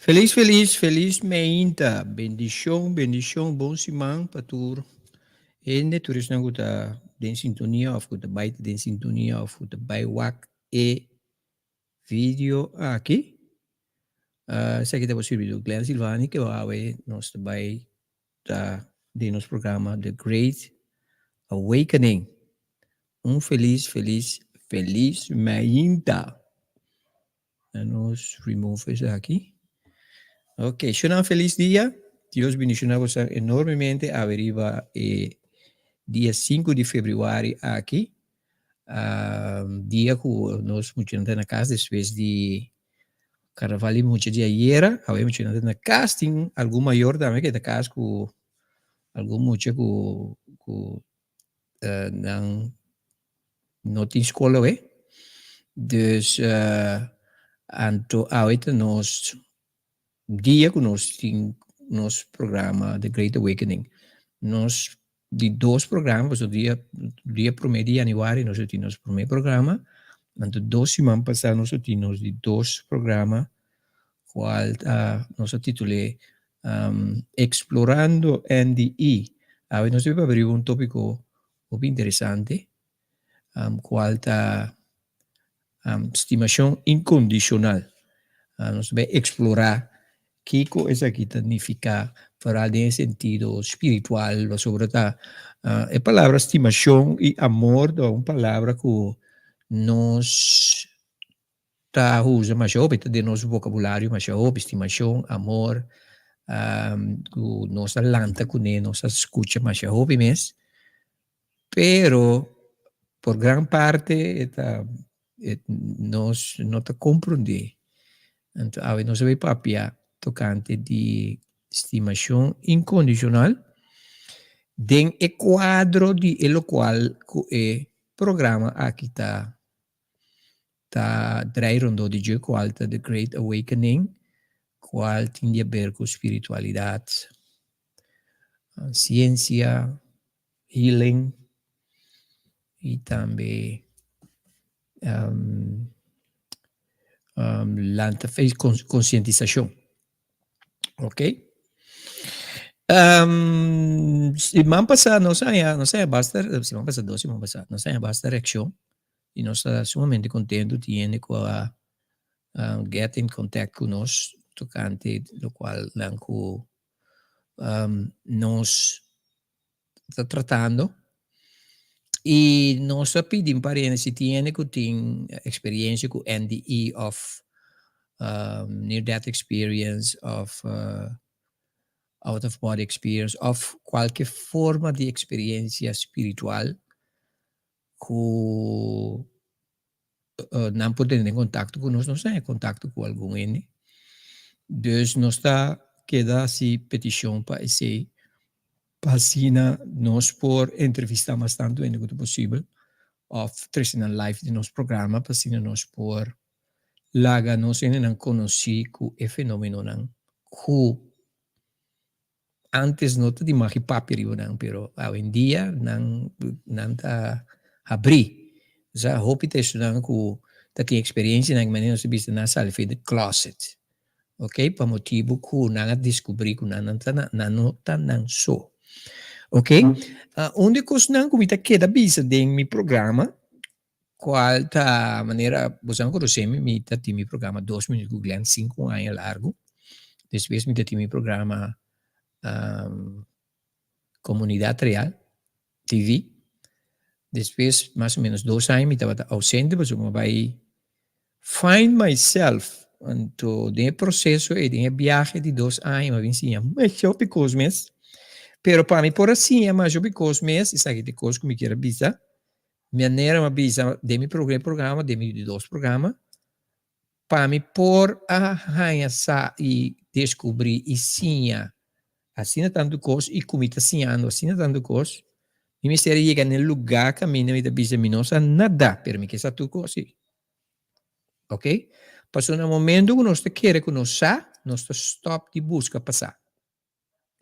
Felis felis felis meinta bendishon bendishon bon siman pa tur hende tur esnan ku ta den sintonia of ku ta bai ta den sintonia of ku ta bai wak e video aki. Esaki ta bo sirbidor Glenn Silvani ke awe nos ta bai ta den nos programa The Great Awakening. Un felis felis felis meinta. Na nos remove esaki. Ok, shona feliz dia. Dios bendiciona boso enormemente awe riba e dia 5 di februari aki. Dia ku nos muchanan ta na kas despues di karnaval di mucha di ayera. Awe muchanan ta na kas, tin algun mayor tambe ke ta kas ku algun mucha ku ku nan no tin skol awe. Dus anto awe ta nos dia ku nos tin nos programa The Great Awakening. Nos di dos programa, pasobra dia dia promé di yanüari nos a tin nos promé programa, anto dos siman pasá nos a tin nos di dos programa kual ta nos a titul'é Explorando NDE. Awe nos ta papia riba un tópiko hopi interesante kual ta stimashon inkondishonal. Nos ta bai eksplorá kiko esaki ta nifiká foral den e sentido spiritual pasobra ta e palabra stimashon i amor ta un palabra ku nos ta usa masha hopi, ta den nos vocabulario masha hopi, stimacion, amor, cu nos a lanta cune, nos a scucha masha hopi mes, pero por gran parte e ta, nos no ta comprende. Anto awe nos a bay papia tocante di stimacion incondicional den e cuadro di e locual cu e programa aki ta ta drai rondó di dje kual ta The Great Awakening, kual tin di aber ku spiritualidat, siensia, healing i tambe lanta fe konsientisashon. Ok. Siman pasá nos a haña, nos a haña basta, siman pasá, dos siman pasá, nos a haña basta reakshon i nos ta sumamente kontentu tin hende ku a get in contact ku nos tokante lokual nan ku nos ta tratando i nos a pidi un par di hende si tin hende ku tin eksperiencia ku NDE òf near death experience òf out of body experience òf kualke forma di eksperiencia spiritual ku nan por tene kontakto ku nos, nos ta haña kontakto ku algun hende. Dus nos ta keda hasi petishon pa esei, pa asina nos por entrevistá mas tantu hende ku ta posibel òf trese nan live den nos programa pa asina nos por laga nos hendenan konosí ku e fenomenonan ku Antes no ta di magi papia riba nan, pero awendia nan nan ta habrí. Sa hopi ta estunan ku ta tin eksperensia nan manera nos ta bisa nan a sali for di closet. Ok, pa motibu ku nan a diskubrí ku nan nan ta nan no ta nan so. Ok, un di e kosnan ku mi ta keda bisa den mi programa kual ta manera boso a konosé mi, mi ta tin mi programa Dos Minuut ku Glenn sinku aña largu. Despues mi ta tin mi programa Komunidat Real TV. Despues mas o menos dos aña mi tabata ausente pasobra mi a bai find myself. Anto den e proseso ei, den e biahe di dos aña mi a bin siña masha hopi kos mes. Pero pa mi por a siña masha hopi kos mes, esaki ta e kos ku mi kier a bisa, Manera mi a bisa den mi prome programa, den mi di dos programa, pa mi por a haña sa i deskubrí i siña asina tantu kos i ku mi ta siñando asina tantu kos, mi mester a yega na e lugá kaminda mi ta bisa mi no sa nada, pero mi ke sa tur kos si. Ok? Pasobra na momento ku nos ta kere ku nos sa, nos ta stòp di buska pa sa.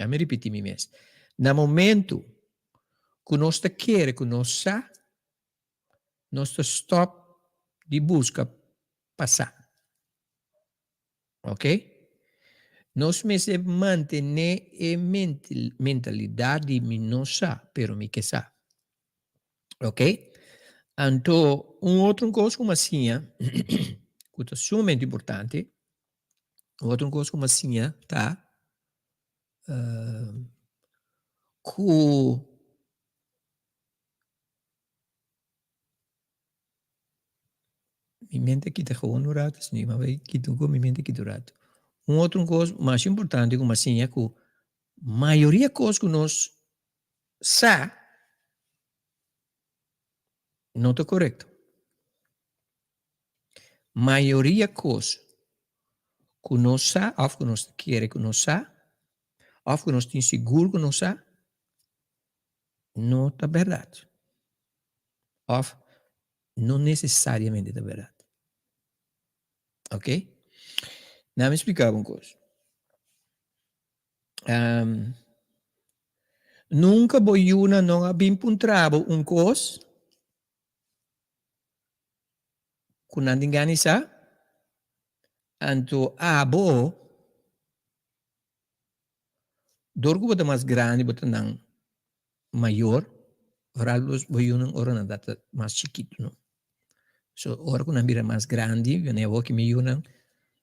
Ya mi ripití mi mes. Na momentu ku nos ta kere ku nos sa, nos ta stòp di buska pa sa. Ok? Nos mester mantené e mentalidat di mi no sa, pero mi ke sa. Ok? Anto un otro kos ku mi a siña, ku ta sumamente importante, un otro kos ku mi a siña ta ku Mi mente kita gewoon un rato, si mi bai kita un mi mente kita un rato. Un otro kos mas importante ku mi a siña ku mayoria kos ku nos sa no ta korekto. Mayoria kos ku nos sa òf ku nos ta kere ku nos sa òf ku nos tin sigur ku nos sa no ta bèrdat. Òf no nesesariamente ta bèrdat. Ok? Nan mi splika bo un kos. Nunka bo yunan no a bin puntra bo un kos ku nan tin gana di sa, anto abo dor ku bo ta mas grandi bo ta nan mayor, vooral bo yunan ora nan ta mas chikitu no. So ora ku nan bira mas grandi, wanneer awor ki mi yunan,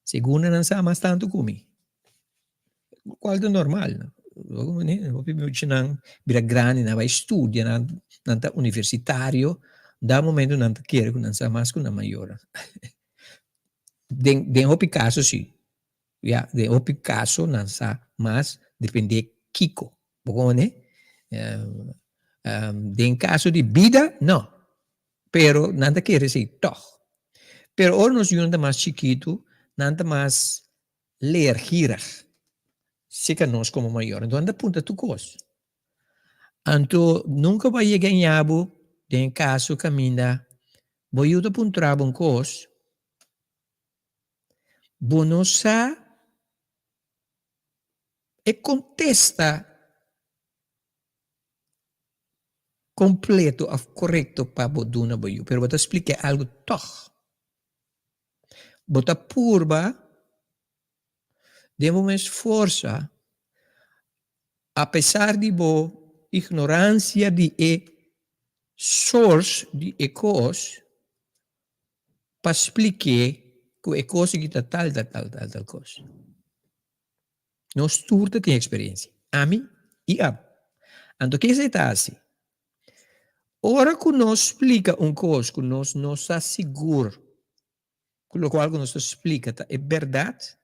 segun nan sa mas tantu ku mi, kual ta normal no. Hopi muchanan bira grandi nan bai studia, nan ta universitario, da momento nan ta kere ku nan sa mas ku nan mayornan. Den den hopi kaso si, ya, den hopi kaso nan sa mas depende kiko. Bo kono? Den kaso di bida, no. Pero nan ta kere si tòg. Pero ora nos yunan ta mas chikitu, nan ta mas leergierig. Seka nos komo mayor. Anto nan ta puntra tur kos. Anto nunka bo a yega ña bo den e kaso kaminda bo yu ta puntra bo un kos, bo no sa e kontesta kompleto òf korekto pa bo duna bo yu, pero bo ta splik'é algu tòg. Bo ta purba den bo mes forsa, apesar di bo ignoransia di e source di e kos, pa splik'é ku e kos aki ta tal, tal, tal, tal, tal kos. Nos tur ta tin eksperensia, ami i abo. Anto ke esei ta hasi? Ora ku nos splika un kos ku nos no sa sigur ku lokual ku nos ta splika ta e bèrdat,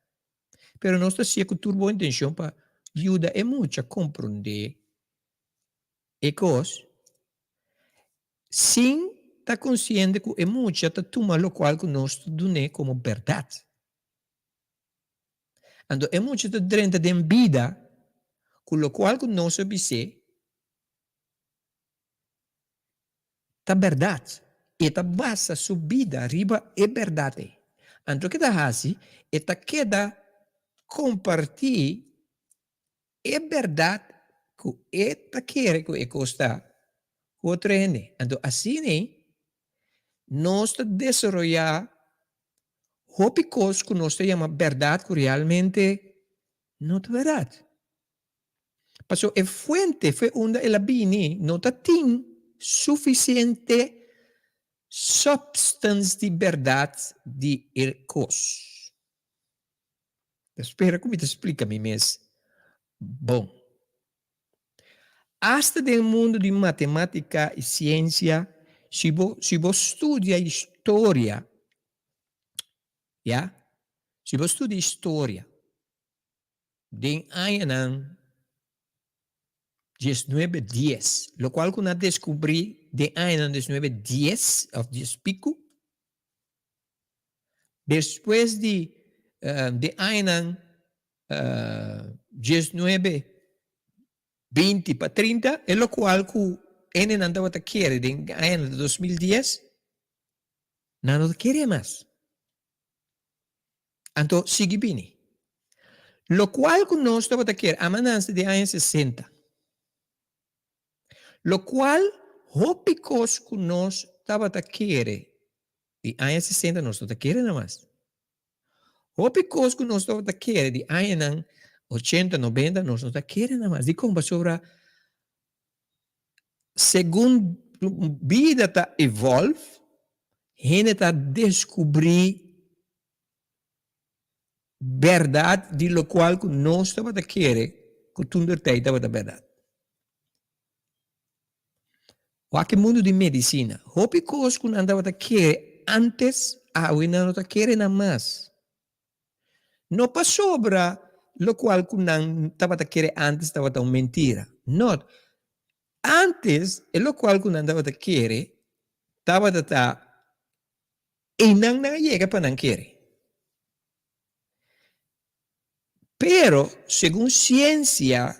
pero nos ta hasié ku tur bon intenshon pa yuda e mucha komprondé e kos, sin ta konsiente ku e mucha ta tuma lokual ku nos ta dun'é komo bèrdat. Anto e mucha ta drenta den bida ku lokual ku nos a bis'é ta bèrdat. E ta basa su bida riba e bèrdat ei. Anto ke ta hasi? E ta keda kompartí e bèrdat ku e ta kere ku e kos ta ku otro hende. Anto asina ei nos ta desaroyá hopi kos ku nos ta yama bèrdat ku realmente no ta bèrdat. Pasobra e fuente fe unda el a bini no ta tin sufisiente substance di bèrdat di e kos. Ta spera ku mi ta splika mi mes bon. Asta den mundu di matematika i siensia, si bo si bo studia historia, ya, si bo studia historia den añanan diesnuebe dies, lokual ku nan a deskubrí den añanan diesnuebe dies òf dies piku, Despues di di añanan diesnuebe, binti pa trinta, e lokual ku hendenan tabata kere den añanan 2010, nan no ta kere mas. Anto sigui bini. Lokual ku nos tabata kere, ama nanse den aña sesenta. Lokual hopi kos ku nos tabata kere di aña sesenta nos no ta kere na mas. Hopi kos ku nos tabata kere di añanan 80, 90 nos no ta kere nan mas. Dikon? Pasobra segun bida ta evolve, hende ta deskubrí bèrdat di lokual ku nos tabata kere ku tundertyd tabata bèrdat. Wak e mundu di medisina. Hopi kos ku nan tabata kere ántes, awe nan no ta kere nan mas. No pasobra lokual ku nan tabata kere ántes tabata un mentira. No. Ántes e lokual ku nan tabata kere tabata ta einan nan a yega pa nan kere. Pero, segun siensia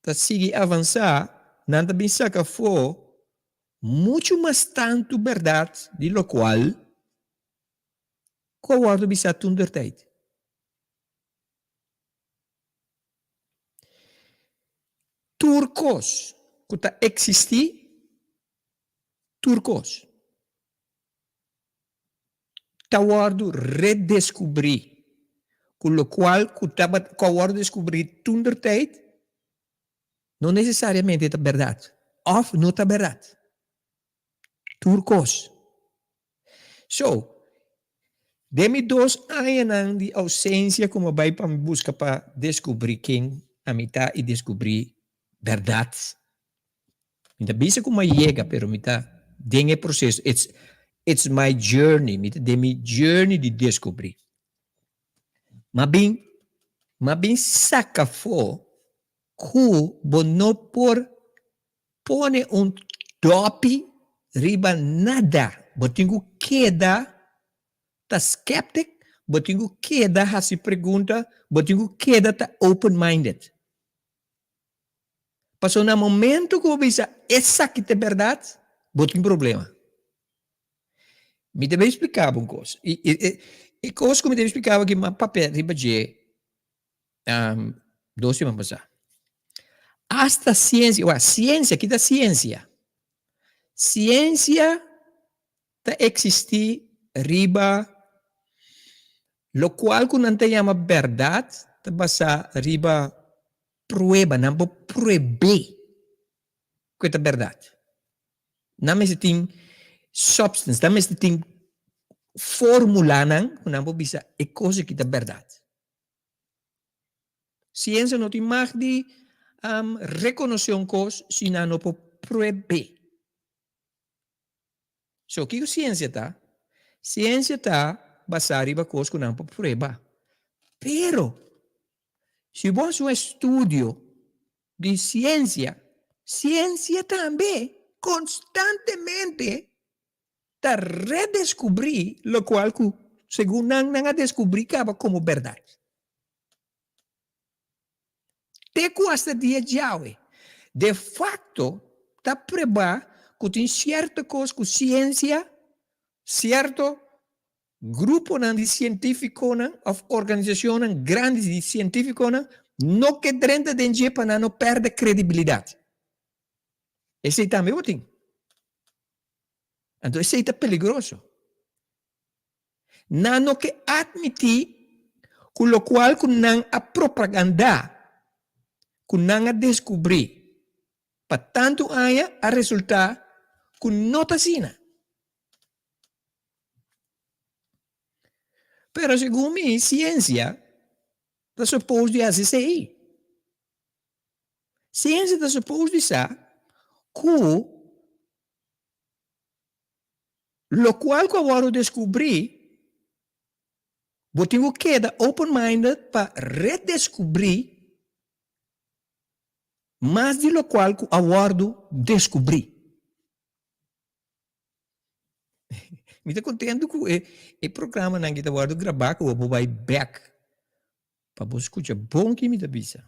ta sigui avansá, nan ta bin saka afó muchu mas tantu bèrdat di lokual ku a wòrdu bisá tundertijd. Tur kos ku ta eksistí, tur kos. Ta wòrdu redeskubrí, ku lokual ku tabat ku a wòrdu deskubrí tundertijd no nesesariamente ta bèrdat òf no ta bèrdat. Tur kos. So, den mi dos añanan di ousensia ku mi a bai pa mi buska pa deskubrí ken ami ta i deskubrí bèrdat, Mi ta bisa ku mi a yega pero mi ta den e proseso. It's it's my journey. Mi ta den mi journey di deskubrí. M'a bin m'a bin saka afó ku bo no por pone un dòpi riba nada. Bo tin ku keda ta skeptic, bo tin ku keda hasi pregunta, bo tin ku keda ta open minded. Pasobra na momento ku bo bisa esaki ta e bèrdat, bo tin problema. Mi ta bin splika bo un kos. I e kos ku mi ta bin splika bo aki mi a papia riba dje dos siman pasá. Asta siensia, wak, siensia, kita siensia? Siensia ta eksistí riba lokual ku nan ta yama bèrdat ta basá riba prueba, nan por prueb'é ku e ta bèrdat. Nan mester tin substance, nan mester tin formulanan ku nan por bisa e kos aki ta bèrdat. Siensia no tin mag di rekonosé un kos si nan no por prueb'é. So, kiko siensia ta? Siensia ta basá riba kos ku nan por prueba. Pero, si bo hasi un estudio di siensia, siensia tambe konstantemente ta redeskubrí lokual ku segun nan nan a deskubrí kaba komo bèrdat. Te ku asta dia djawe. De fakto, ta pruebá ku tin sierto kos ku siensia, sierto gruponan di sientífikonan òf organisashonnan grandi di sientífikonan no ke drenta den dje pa nan no pèrdè kredibilidat. Esei tambe bo tin. Anto esei ta peligroso. Nan no ke atmití ku lokual ku nan a propagandá, ku nan a deskubrí pa tantu aña a resultá ku no ta asina. Pero segun mi, siensia ta supos di hasi esei. Siensia ta supos di sa ku Locual cu a wordo descubri, bo tin cu keda open minded pa redescubri mas di locual cu a wordo descubri. Mi ta contento cu e programanan ki ta wordo graba cu bo por bay bek Pa bo skucha bon ki mi ta bisa.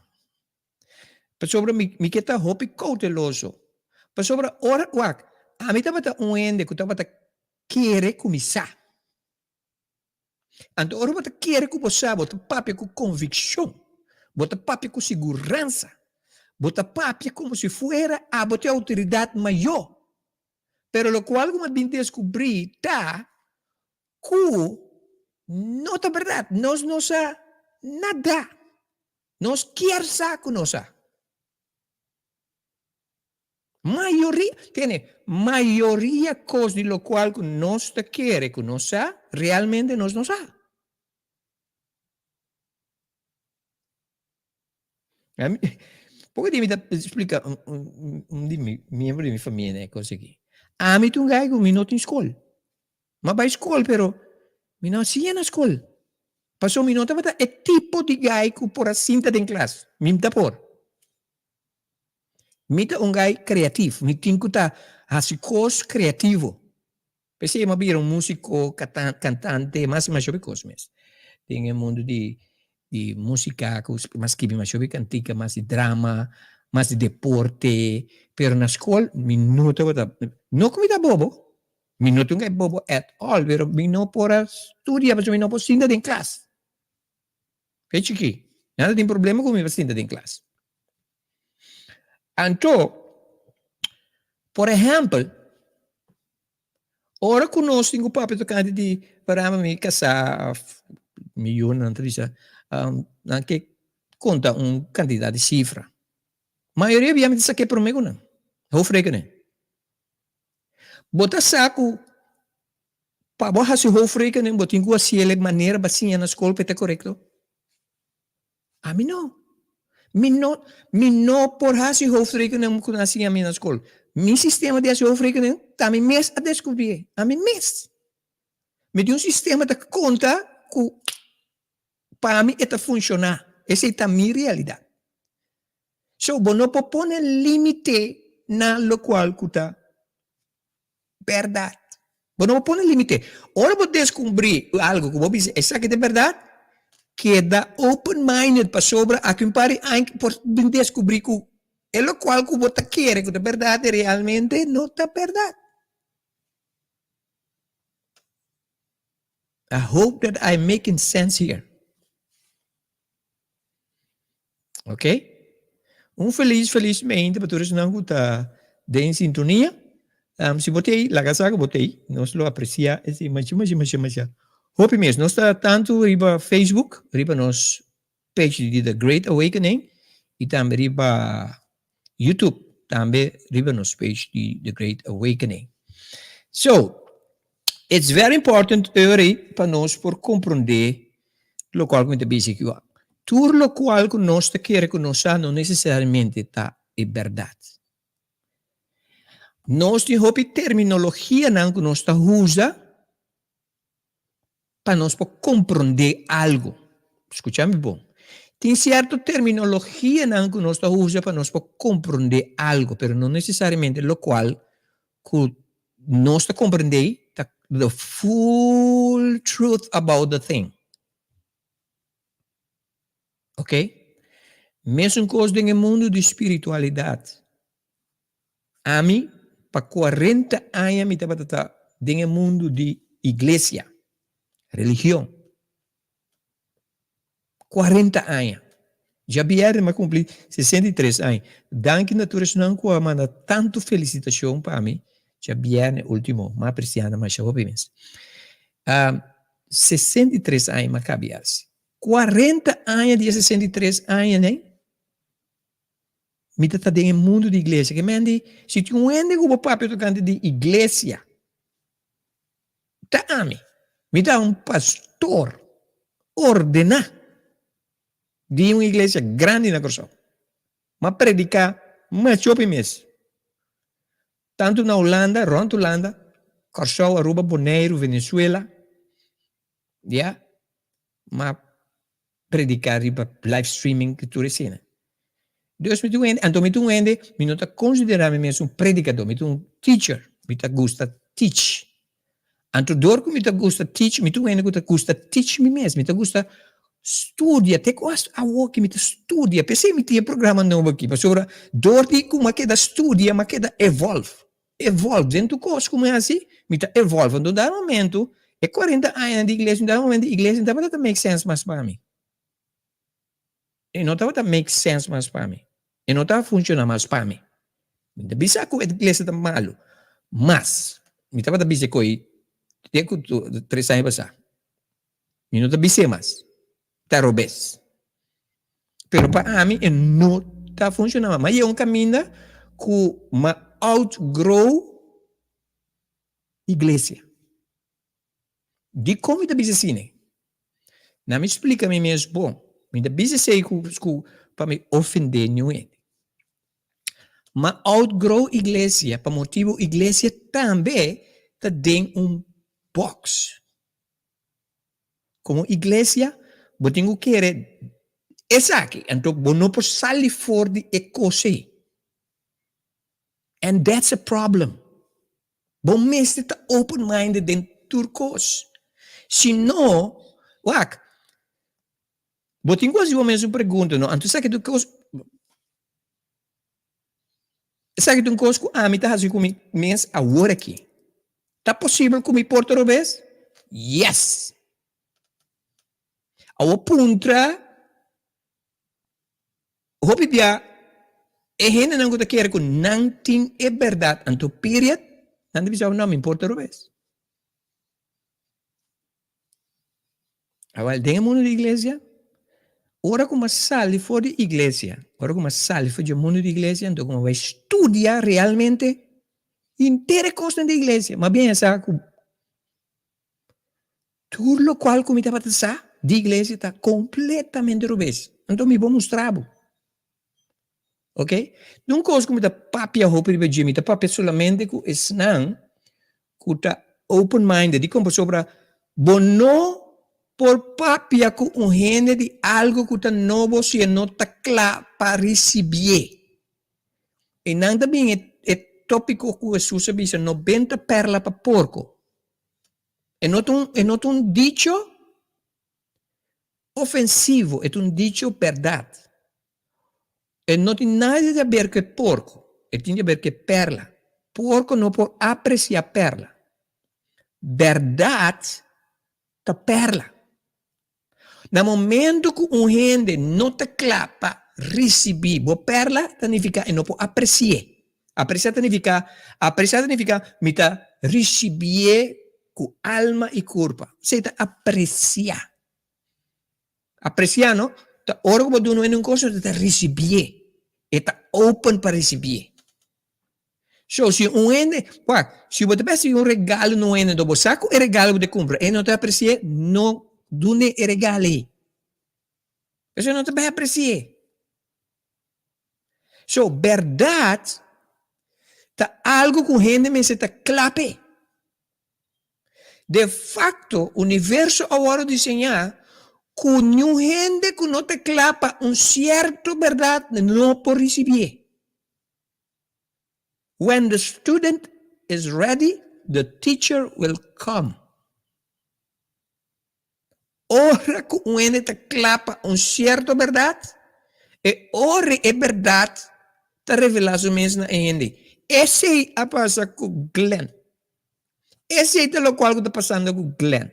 Pasobra mi mi ke ta hopi kouteloso. Pasobra ora, wak, ami tabata un hende ku tabata kere ku mi sa. Anto ora bo ta kere ku bo sa, bo ta papia ku konvikshon, bo ta papia ku siguransa, bo ta papia komo si fuera abo ta e outoridat mayó. Pero lokual ku mi a bin deskubrí ta Ku no ta bèrdat, nos no sa nada. Nos kier sa ku nos sa. Mayoria, tene, mayoria kos di lokual ku nos ta kere ku nos sa, realmente nos no sa. Poko di mi ta splika un di mi miembro di mi famia na e kos aki. Ami ta un guy ku mi no tin skol. Mi a bai skol pero mi no a siña na skol. Pasobra mi no tabata e tipo di guy ku por a sinta den klas. Mi ta por. Mi ta un guy kreatif. Mi tin ku ta hasi kos kreativo. P'esei mi a bira un músiko, kantante, mas i mas hopi kos mes. Den e mundu di di músika ku mi a skibi mas hopi kantika, mas di drama, mas di deporte, pero na skol mi no tabata, no ku mi ta bobo, mi no ta un guy bobo at all, pero mi no por a studia pasobra mi no por sinta den klas. Fe chikí, nan ta tin problema ku mi pa sinta den klas. Anto, por ehèmpel, ora ku nos tin ku papia tokante di parama mi kasá òf mi yunan ta bisa, nan ke konta un kantidat di sifra. Mayoria bia mi ta sak'é promé ku nan, hoofdrekening. Bo ta sa ku pa bo hasi hoofdrekening bo tin ku hasiel e manera bo a siña na skol pa e ta korekto? Ami no. Mi no, mi no por hasi hoofdrekening ku nan a siña mi na skol. Mi sistema di hasi hoofdrekening ta mi mes a deskubrié. Ami mes. Mi tin un sistema ta konta ku pa mi e ta funshoná. Esei ta mi realidat. So, bo no por pone límite na lokual ku ta bèrdat. Bo no por pone límite. Ora bo deskubrí algu ku bo bisa esaki ta bèrdat, keda open minded pasobra aki un par di aña por bin deskubrí ku e lokual ku bo ta kere ku ta bèrdat realmente no ta bèrdat. I hope that I'm making sense here. Ok. Un feliz, feliz mente pa tur esnan ku ta den sintonia. Um, si bo t'ei, laga sa ku bo t'ei. Nos lo apresia esei masha, masha, masha, masha. Hopi mes. Nos ta tantu riba Facebook, riba nos page di The Great Awakening, i tambe riba YouTube, tambe riba nos page di The Great Awakening. So, it's very important ori pa nos por comprende locual cu mi ta bisa aki wak. Tur locual cu nos ta kere cu nos sa no necesariamente ta e berdad. Nos tin hopi terminologianan cu nos ta usa pa nos por comprende algo. Scucha mi bon. Tin cierto terminologianan cu nos ta usa pa nos por comprende algo, pero no necesariamente locual cu nos ta comprende ta the full truth about the thing. Ok? Mesun cos den e mundo di spiritualidad. Ami pa cuarenta aña mi tabata ta den e mundo di iglesia, religion. Cuarenta aña. Djabièrnè mi a cumpli 63 aña. Danki na tur esnan cu a manda tanto felicitacion pa mi djabièrnè ultimo. Mi a aprecia nan masha hopi mes. 63 aña mi a cabi haci. Cuarenta aña di e 63 aña nei mi ta ta den e mundu di iglesia. Ke men di, si tin un hende ku bo papia tokante di iglesia, ta ami. Mi ta un pastor ordená di un iglesia grandi na Kòrsou. Mi a prediká masha hopi mes, tantu na Hulanda, rònt Hulanda, Kòrsou, Aruba, Boneiru, Venezuela, ya. Mi a prediká riba live streaming ku tur esena. Dus mi ta un hende, anto mi ta un hende, mi no ta konsiderá mi mes un predikadó, mi ta un teacher, mi ta gusta teach. Anto dor ku mi ta gusta teach, mi ta un hende ku ta gusta teach mi mes, mi ta gusta studia, te ku hasta awoki mi ta studia, p'esei mi tin e programa nobo aki, pasobra dor di ku mi a keda studia, mi a keda evolve. Evolve den tur kos ku mi hasi, mi ta evolve. Anto da momento, e cuarenta añanan di iglesia, da momento iglesia no tabata ta make sense mas pa mi. E no tabata make sense mas pa mi. E no tabata funciona mas pa mi. Mi ta bisa ku e iglesia ta malu, mas mi tabata bisa ku ei te ku tres aña pasá. Mi no ta bis'é mas. Ta robes. Pero pa ami e no ta funciona mas. Ma yega un caminda cu m'a outgrow iglesia. Dikon mi ta bisa asina? Na mi splika mi mes bon. Mi ta bisa esei ku ku pa mi ofendé niun hende. M'a outgrow iglesia pa motibu iglesia tambe ta den un box. Komo iglesia bo tin ku kere esaki, anto bo no por sali for di e kos ei. And that's a problem. Bo mester ta open minded den tur kos. Si no, wak, bo tin ku hasi bo mes un pregunta, no? Anto esaki ta un kos, esaki ta un kos ku ami ta hasi ku mi mes awor aki. Ta posibel ku mi por ta robes? Yes! Awor puntra. Hopi bia e hendenan ku ta kere ku nan tin e bèrdat anto period, nan ta bisa bo no mi importa robes. Awel den e mundu di iglesia, ora ku mi a sali for di iglesia, ora ku mi a sali for di e mundu di iglesia anto ku mi a bai studia realmente henter e kosnan di iglesia, mi a bien sa ku Tur lokual ku mi tabata sa di iglesia ta kompletamente robes. Anto mi bo mustra bo. Ok? Nun kos ku mi ta papia hopi riba dje, mi ta papia solamente ku esnan ku ta open minded. Dikon? Pasobra bo no por papia ku un hende di algu ku ta nobo si e no ta kla pa risibié. I nan ta bin e topiko ku Hesus a bisa, no benta perla pa porko. E no ta un, e no ta un dicho ofensivo, e ta un dicho bèrdat. E no tin nada di haber ku e porko, e tin di haber ku e pèrla. Porko no por apresiá pèrla. Bèrdat ta pèrla. Na momento ku un hende no ta kla pa risibí bo pèrla, ta nifiká e no por apresi'é. Apresiá ta nifiká, apresiá ta nifiká mi ta risibié ku alma i kurpa. Esei ta apresiá. Apresiá no, ta ora ku bo duna un hende un kos, e ta risibié. E ta open pa risibié. So, si un hende, wak, si bo ta bai hasi un regalo na un hende, enton bo sa ku e regalo ku bo ta kumpra e no ta apresi'é, no dun'é e regalo ei. Pasobra e no ta bai apresi'é. So, bèrdat ta algu ku hende mester ta kla p'e. De fakto, universo a wòrdu diseñá ku niun hende ku no ta kla pa un sierto bèrdat no por risibié. When the student is ready, the teacher will come. Ora ku un hende ta kla pa un sierto bèrdat, e ora e bèrdat ta revelá su mes na e hende. Esei a pasa ku Glenn. Esei ta lokual ku ta pasando ku Glenn.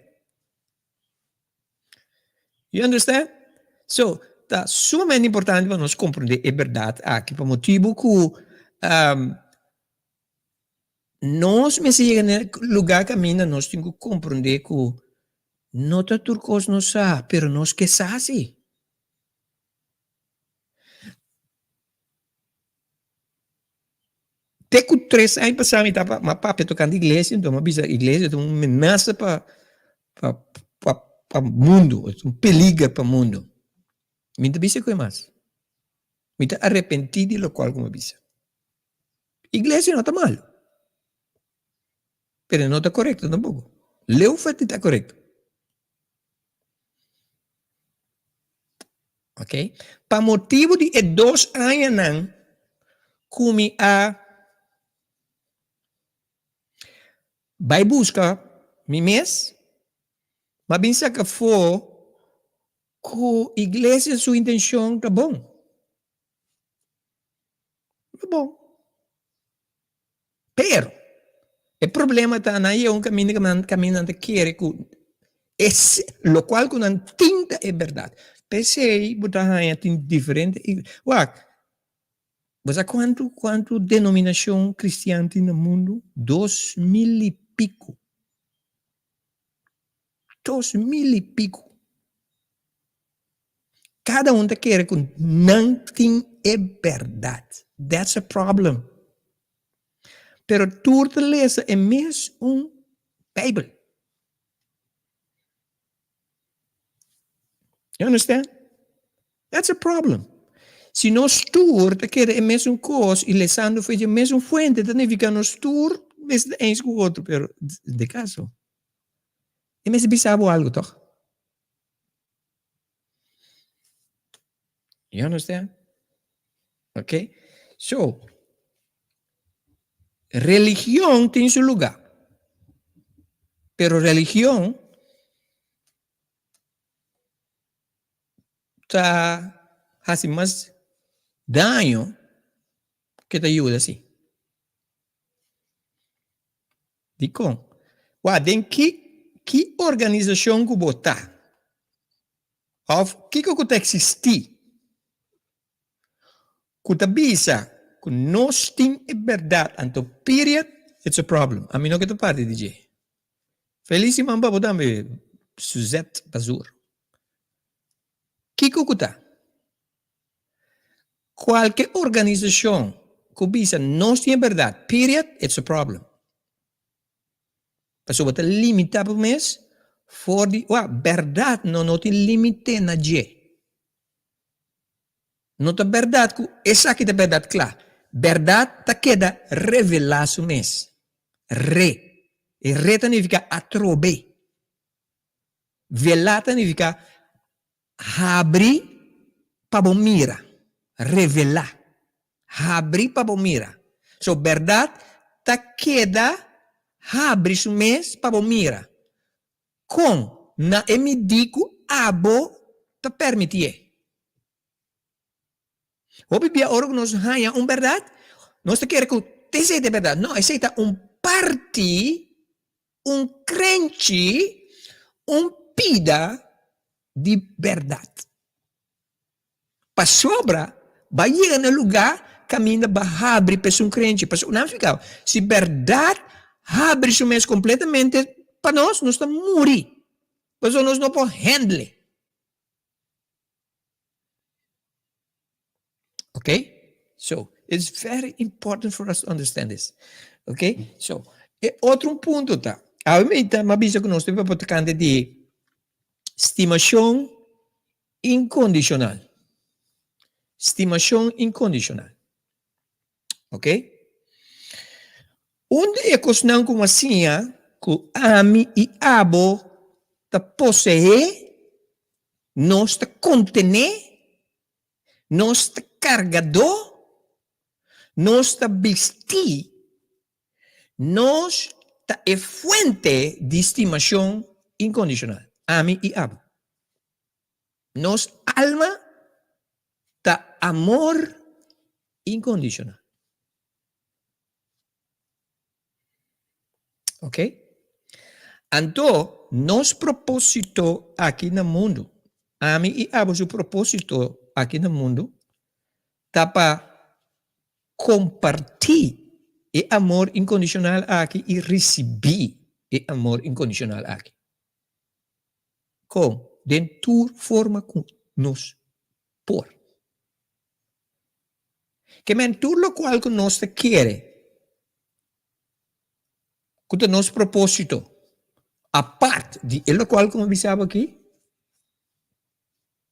You understand? So, ta sumamente importante pa nos comprende e berdad aki, pa motibo cu um, nos mester yega na lugar caminda nos tin cu comprende cu no ta tur cos nos sa, pero nos ke sa si. Te ku tres aña pasá mi taba m'a papia tokante iglesia, enton m'a bisa iglesia ta un menasa pa pa pa pa mundu, ta un peliger pa mundu. Mi no ta bisa ku e mas. Mi ta arepentí di lokual ku mi a bisa. Iglesia no ta malu, pero e no ta korekto tampoko. Leu for di ta korekto. Ok, pa motibu di e dos añanan ku mi a bai buska mi mes, mi a bin saka afó ku iglesia su intenshon ta bon. Ta bon. Pero, e problema ta nan yega un kaminda ku nan kaminda nan ta kere ku es lokual ku nan tin ta e bèrdat. P'esei bo ta haña tin diferente wak, bo sa kuantu kuantu denominashon kristian tin na mundu? 2000 i piku. 2000 i piku. Kada un ta kere ku nan tin e bèrdat. That's a problem. Pero tur ta lesa e mes un Bijbel. You understand? That's a problem. Si nos tur ta kere e mesun kos i lesando for di e mesun fuente, ta nifiká nos tur mester ta eens ku otro, pero de kaso. E mester bisa bo algu tòg? You understand? Okay? So, religion tin su lugá. Pero religion ta hasi mas daño ke ta yuda si. Dikon? Wak, den ki ki organisashon ku bo ta òf kiko ku ta eksistí ku ta bisa ku nos tin e bèrdat anto period, it's a problem. Ami no ke ta parti di dje. Felis siman pa bo tambe Suzette Bazur. Kiko ku ta? Kualke organisashon ku bisa nos tin e bèrdat, period, it's a problem. Pasobra bo ta limitá bo mes for di, wak, bèrdat no no tin límite na dje. No ta bèrdat ku esaki ta bèrdat kla. Bèrdat ta keda revelá su mes. Re. E re ta nifiká atrobe. Velá ta nifiká Habri pa bo mira, revelá. Habri pa bo mira. So bèrdat ta keda habri su mes pa bo mira. Kon? Na e midí ku abo ta permitié. Hopi bia ora ku nos haña un bèrdat, nos ta kere ku esei ta e bèrdat. No, esei ta un parti, un krenchi, un pida di bèrdat. Pasobra bo a yega na e lugá kaminda bo a habri pa esun krenchi. Pasobra nan fika, si bèrdat habri su mes kompletamente pa nos, nos ta muri. Pasobra nos no por handle. Okay? So, it's very important for us to understand this. Okay? So, e otro punto ta, awe mi ta ma bisa ku nos ta papia tokante di stimashon inkondishonal. Stimashon inkondishonal. Ok? Un di e kosnan ku mi a siña ku ami i abo ta poseé, nos ta kontené, nos ta kargadó, nos ta bistí, nos ta e fuente di stimashon inkondishonal, ami i abo. Nos alma ta amor inkondishonal. Ok? Anto, nos propósito aki na mundu, ami i abo su propósito aki na mundu, ta pa kompartí e amor inkondishonal aki i risibí e amor inkondishonal aki. Kon? Den tur forma ku nos por. Ke men tur lokual ku nos ta kere ku ta nos propósito apart di e lokual ku mi a bisa bo aki,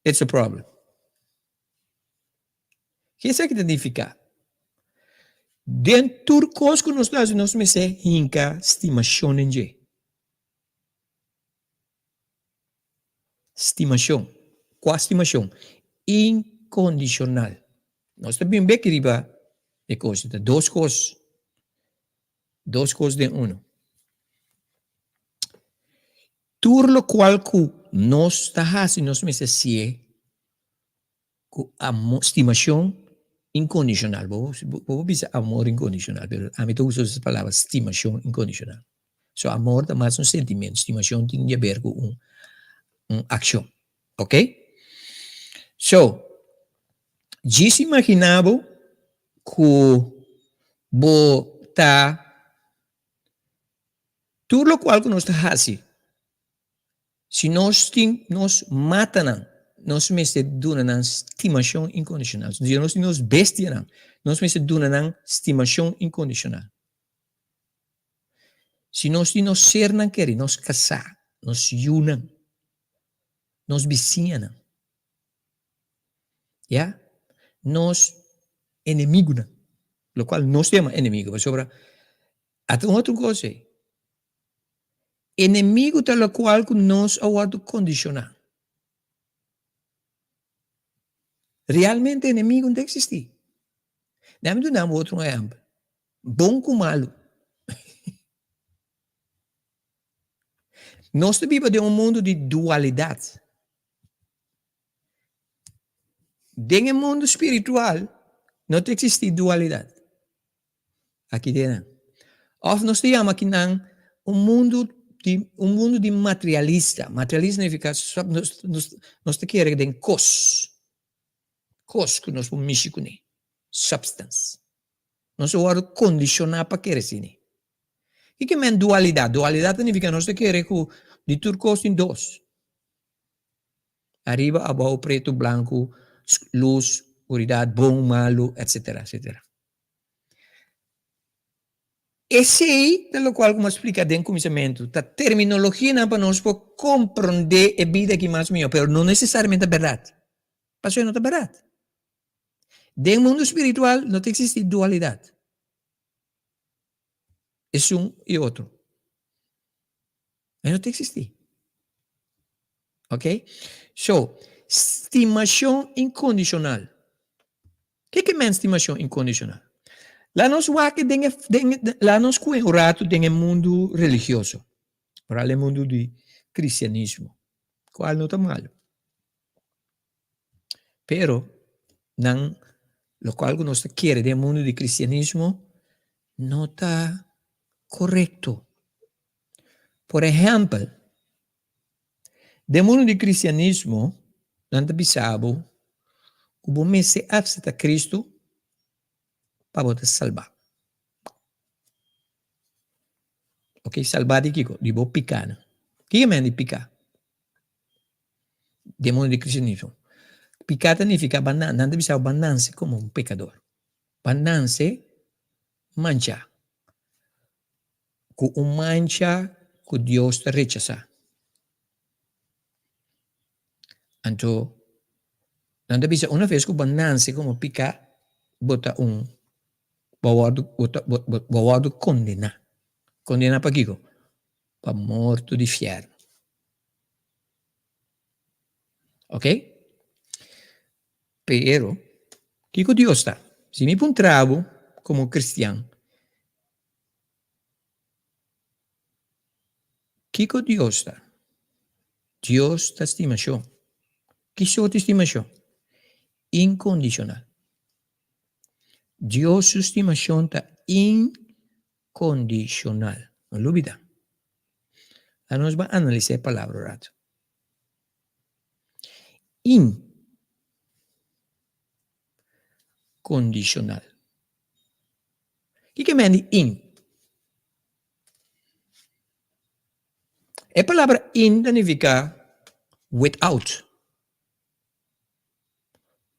it's a problem. Ke esaki ta nifiká? Den tur kos ku nos ta hasi nos mester hinka stimashon den dje. Stimashon. Kua stimashon? Inkondishonal. Nos ta bin bek riba e kos. Ta dos kos. Dos kos den uno. Tur lokual ku nos ta hasi nos mester hasié ku amor, stimashon inkondishonal. Bo bo por bisa amor inkondishonal, pero ami ta usa e palabra stimashon inkondishonal. So amor ta mas un sentimentu, stimashon tin di haber ku un un akshon. Ok? So, djis imagina bo ku bo ta tur lokual ku nos ta hasi. Si nos tin nos matanan, nos mester duna nan stimashon inkondishonal. Si nos tin nos bestianan, nos mester duna nan stimashon inkondishonal. Si nos tin nos sernan keri, nos kasá, nos yunan, nos bisiñanan, ya, nos enemigunan, lokual nos ta yama enemigu, pasobra ata un otro kos ei, enemigu ta lokual ku nos a wòrdu kondishoná. Realmente enemigu no ta eksistí. Dame duna bo otro ehèmpel, bon ku malu. Nos ta biba den un mundu di dualidat. Den e mundu spiritual no ta eksistí dualidat. Aki den nan. Òf nos ta yama akinan un mundu di un mundu di materialista. Materialista significa nos nos nos ta kere den kos. Kos ku nos por mishi kuné. Substance. Nos a wòrdu kondishoná pa kere asina. Kiko men dualidat? Dualidat ta nifiká nos ta kere ku di tur kos tin dos. Ariba, abou, pretu, blanku, lus, skuridat, bon, malu, etsetera, etsetera. Esei ta lokual ku mi a splika den kuminsamentu, ta terminologianan pa nos por komprondé e bida aki mas mihó, pero no nesesariamente ta bèrdat. Pasobra no ta bèrdat. Den mundu spiritual no ta eksistí dualidat. Esun i otro. E no ta eksistí. Ok? So, stimashon inkondishonal. Ke ke men stimashon inkondishonal? La nos wak den e, den e, la nos kue un ratu den e mundu religioso, oral e mundu di kristianismo, kual no ta malu. Pero, nan, lokual ku nos ta kere den e mundu di kristianismo no ta korekto. Por ehèmpel, den mundu di kristianismo nan ta bisa bo ku bo mester akseptá Kristu pa bo ta salbá. Oke, salbá di kiko? Di bo pikánan. Kiko men di piká? Den mundu di kristianismo, piká ta nifiká bo nan ta bisa bo bo nanse komo un pekador. Bo nanse manchá. Ku un mancha ku Dios ta rechasá. Anto, nan ta bisa una ves ku bo nanse komo piká, bo ta un, bo wòrdu, bo ta, bo, bo wòrdu kondená. Kondená pa kiko? Pa morto di fièrnu. Ok? Pero, kiko Dios ta? Si mi puntra bo komo kristian, Kiko Dios ta? Dios ta stimashon. Ki sorti di stimashon? Inkondishonal. Dios su stimashon ta inkondishonal. No lubida. Anos ban analisá e palabra un ratu. Inkondishonal. Kiko men di in? E palabra in ta nifiká without.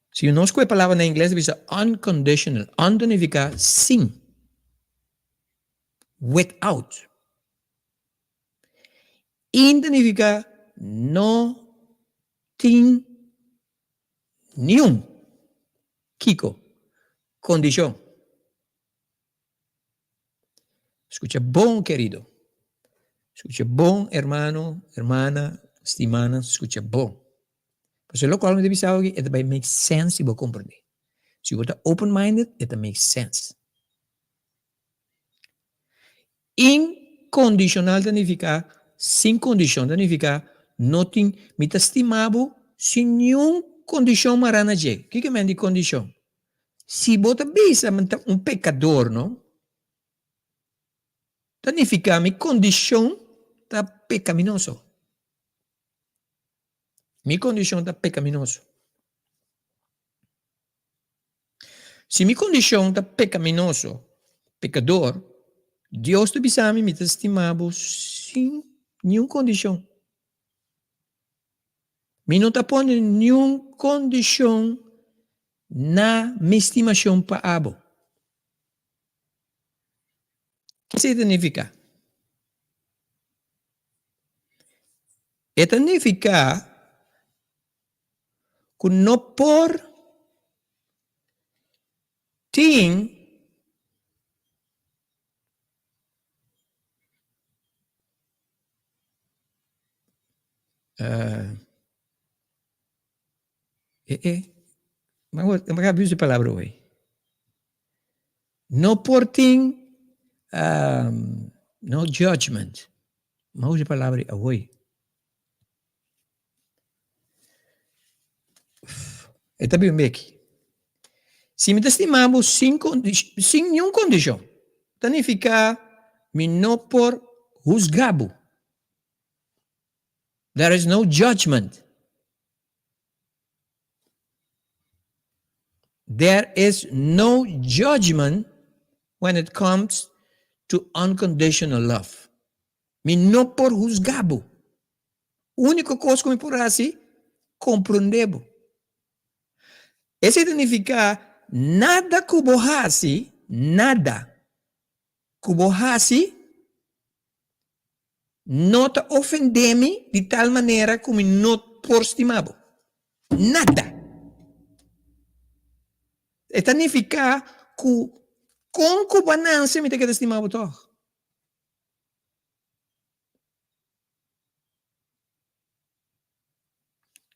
Si nos ku e palabra na ingles ta bisa unconditional. Un ta nifiká sin. Without. In ta nifiká no tin niun. Kiko? Kondishon. Skucha bon, kerido. Skucha bon, hermano, hermana, stimana, skucha bon. Pasobra lokual mi ta bisa awe aki, e ta bai make sense si bo komprendé. Si bo ta open minded, e ta make sense. Inkondishonal ta nifiká sin kondishon, ta nifiká no tin, mi ta stima bo sin niun kondishon mará na dje. Kiko men di kondishon? Si bo ta bisa mi ta un pekador no, ta nifiká mi kondishon ta pekaminoso. Mi kondishon ta pekaminoso. Si mi kondishon ta pekaminoso, pekador, Dios ta bisa mi, mi ta stima bo sin niun kondishon. Mi no ta pone niun kondishon na mi stimashon pa abo. Esei ta nifiká? E ta nifiká ku no por tin e e mi a usa e palabra hoy no por tin no judgment mi a usa e palabra awoy e ta bin beki si mi ta stima bo sin sin niun kondishon ta nifiká mi no por husga bo. There is no judgment. There is no judgment when it comes to unconditional love. Mi no por husga bo. Úniko kos ku mi por hasi, komprondé bo. Esei ta nifiká nada ku bo hasi, nada ku bo hasi No ta ofendé mi di tal manera ku mi no por stima bo. Nada! E ta nifiká ku kon ku bo a nanse mi ta keda stima bo tòg.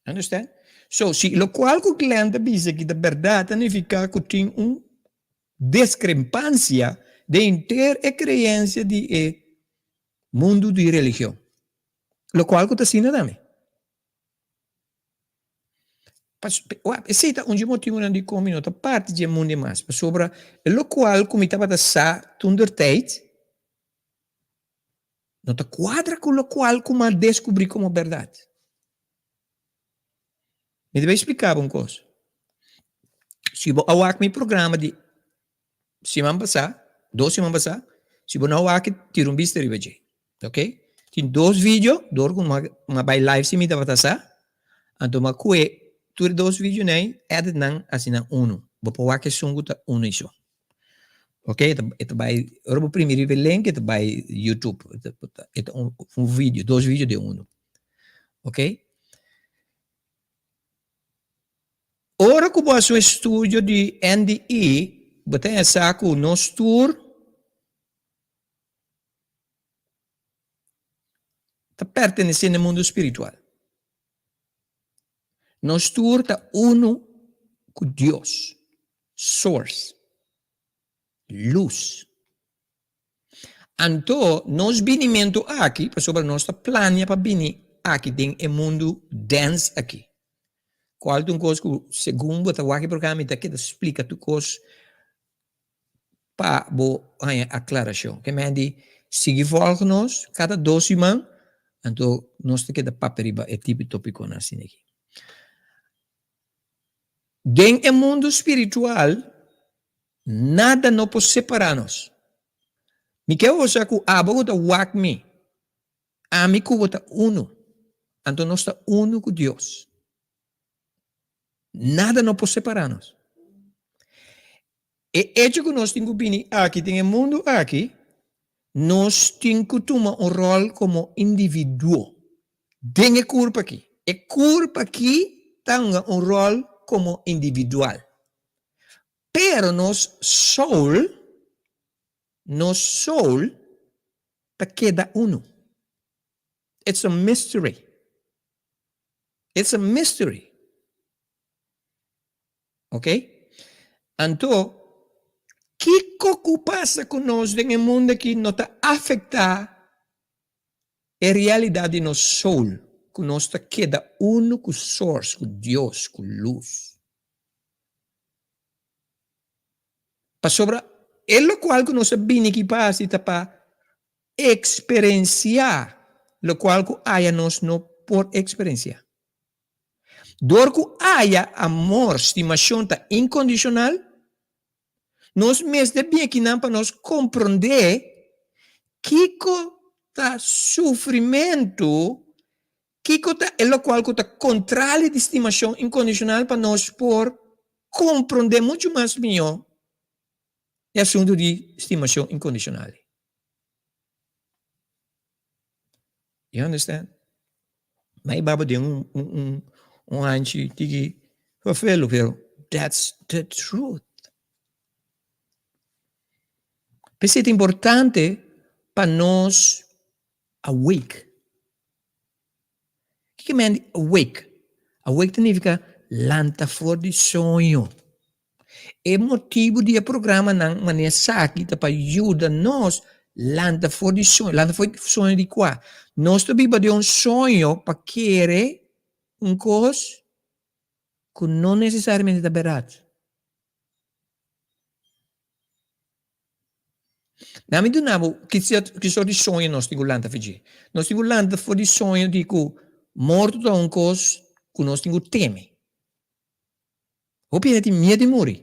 Understand? So, si lokual ku Glenn ta bisa ki ta bèrdat, ta nifiká ku tin un diskrepansia den henter e kreensia di e mundu di religion. Lokual ku ta asina tambe. Esei ta un dje motibunan dikon mi no ta parti dje mundu mas, pasobra e lokual ku mi tabata sa toentertijd No ta kuadra ku lokual ku mi a deskubrí komo bèrdat. Mi ta bai splika bo un kos. Si bo a wak mi programa di siman pasá, dos siman pasá, si bo no a wak e, tira un bista riba dje. Ok? Tin dos video, dor ku mi a bai live si mi tabata sa, anto mi a kue tur e dos videonan ei, edit nan asina unu. Bo por wak esun ku ta unu i so. Ok, e ta e ta bai, ora bo primi riba e link e ta bai YouTube, e ta e ta un un video, dos video den uno. Ok. Ora ku bo hasi un estudio di NDE, bo ta haña sa ku nos tur ta pertenesé na e mundu spiritual. Nos tur ta unu ku Dios, Source, Lus. Anto nos binimentu aki, pasobra nos ta plania pa bini aki den e mundu dens aki. Kual ta un kos ku segun bo ta wak e programa mi ta keda splika tur kos pa bo haña aklarashon. Ke men di sigui vòlg nos kada dos siman, anto nos ta keda papia riba e tipo di topikonan asina aki. Den e mundu spiritual, nada no por separá nos. Mi ke osa ku abo ku ta wak mi, ami ku bo ta unu, anto nos ta unu ku Dios. Nada no por separá nos. E echo ku nos tin ku bini aki den e mundu aki, nos tin ku tuma un ròl komo individuo den e kurpa aki. E kurpa aki ta hunga un ròl komo individual. Pero nos soul, nos soul ta keda unu. It's a mystery. It's a mystery. Ok? Anto, kiko ku pasa ku nos den e mundu aki no ta afektá e realidat di nos soul, ku nos ta keda unu ku Source, ku Dios, ku lus. Pasobra e lokual ku nos a bini aki pa hasi ta pa Eksperensiá lokual ku aya nos no por eksperensiá. Dor ku aya amor, stimashon ta inkondishonal, nos mester bin akinan pa nos komprondé kiko ta sufrimentu. Kiko ta e lokual ku ta kontrali di stimashon inkondishonal pa nos por komprondé muchu mas mihó e asuntu di stimashon inkondishonal? You understand? Mai baba den un un un hanchi tiki vervelu, pero that's the truth. P'esei ta importante pa nos awake. Kiko men di awake? Awake ta nifica lanta for di soño. E motibu di e programanan manera esaki ta pa yuda nos lanta for di soño. Lanta for di soño di kua? Nos ta biba den un soño pa kere un kos ku no nesesariamente ta bèrdat. Na mi duna bo ki ki sort di soño nos tin ku lanta for dje. Nos tin ku lanta for di soño di ku morto ta un kos ku nos tin ku teme. Hopi hende tin miedu di muri.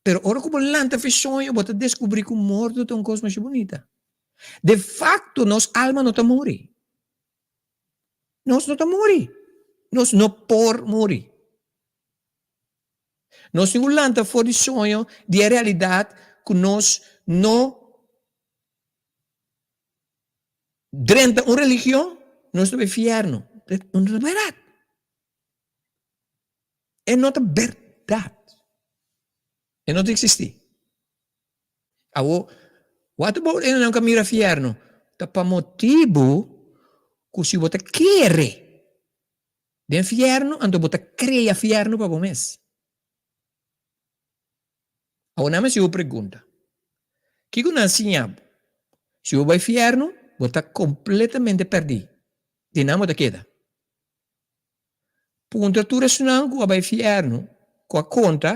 Pero ora ku bo lanta for e soño bo ta deskubrí ku morto ta un kos masha bunita. De fakto nos alma no ta muri. Nos no ta muri. Nos no por muri. Nos tin ku lanta for di soño di e realidat ku nos no drenta un religion, nos ta bai fièrnu. No ta bèrdat. E no ta bèrdat. E no ta eksistí. Awor, what about hendenan ku a mira fièrnu? Ta pa motibu ku si bo ta kere Den fièrnu, anto bo ta krea fièrnu pa bo mes. Awor nan a hasi bo pregunta, Kiko nan a siña bo? Si bo bai fièrnu, bo ta kompletamente pèrdí. Di nan bo ta keda. Puntra tur esunnan ku a bai fièrnu ku a konta